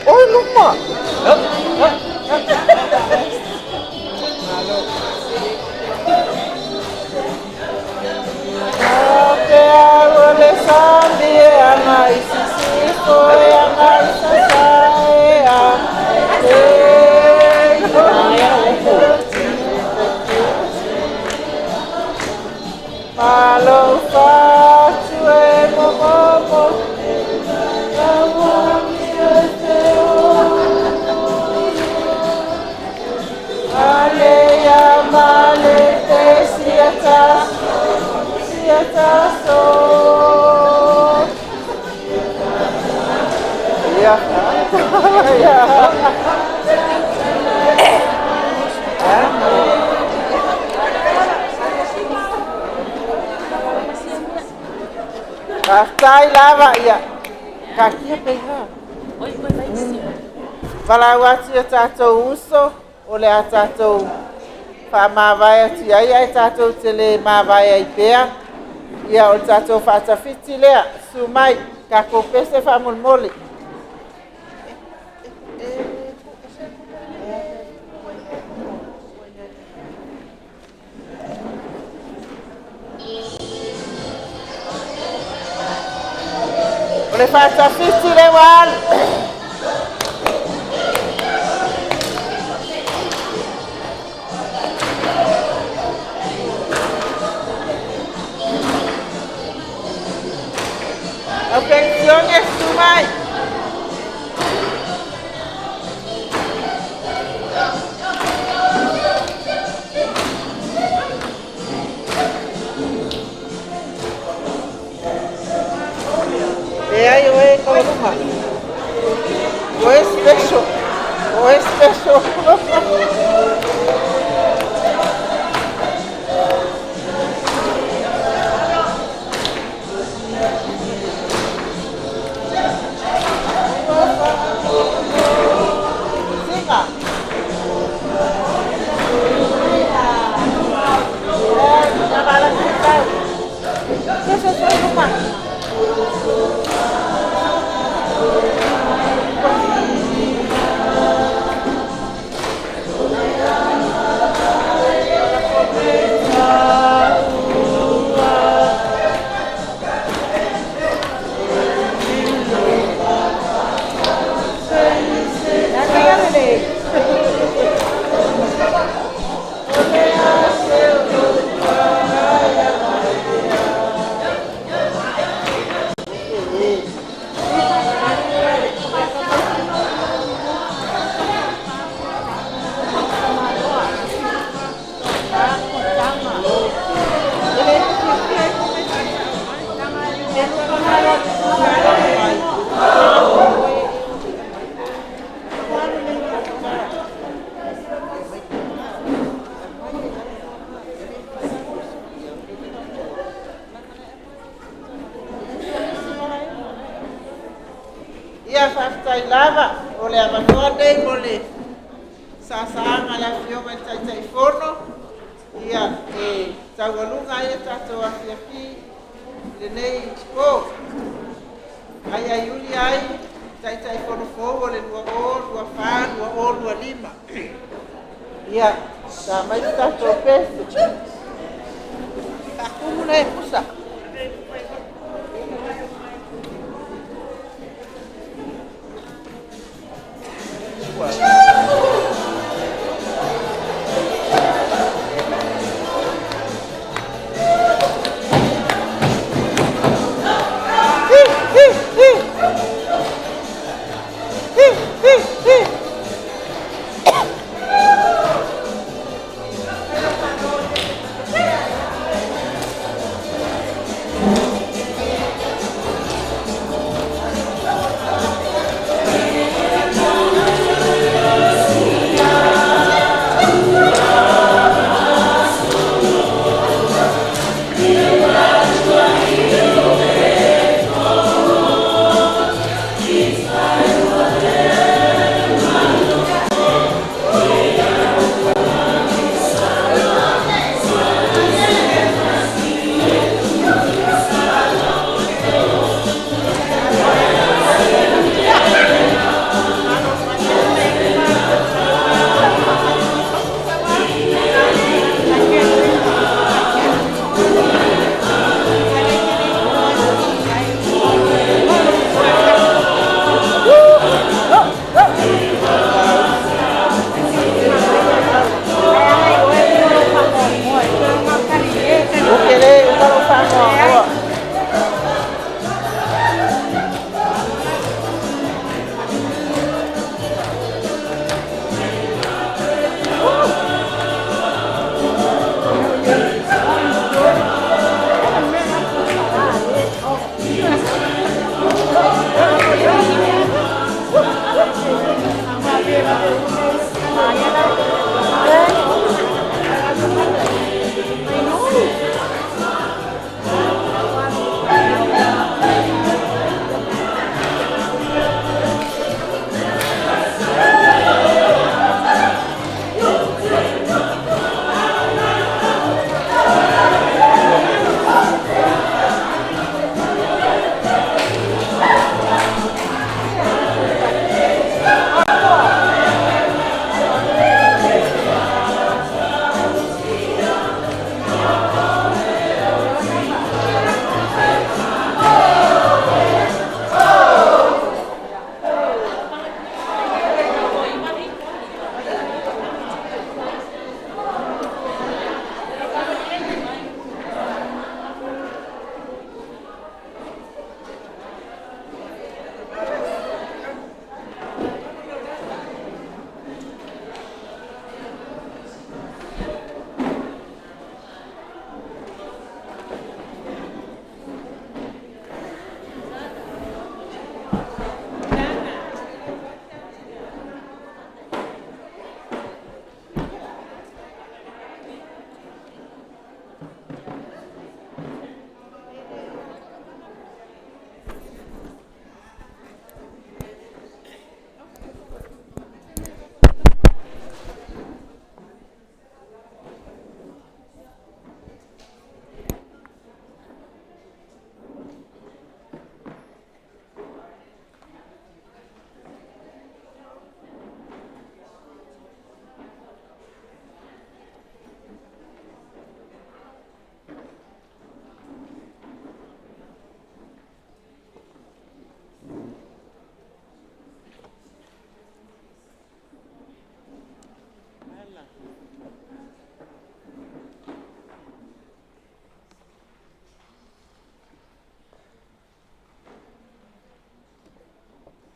Oi luma. Faafetai lava ia. Taatia pe ha. Valaau atu i o tatou uso. o le a tatou faamavae atu i ai, ae tatou te le mavae ai pea. Ia, o le tatou faatafiti lea. Susu mai, tatou pese faamolemole. O le faatafiti lea ua alu. Au penisione, susu mai. Leai, o e taualuga. O e special. O e special. Siga. Ia, faafetai lava o le avanoa nei mo le sasaaga a le Afioga i le Taitaifono, ia, e taualuga ai a tatou afiafi i lenei po. Aiaiuli ai Taitaifono fou o le 2024/2025. Ia, sa mai le tatou pese. Faatumu le pusa. Hi, hi, hi. Hi, hi, hi. Ua tele uma lou faanoanoa.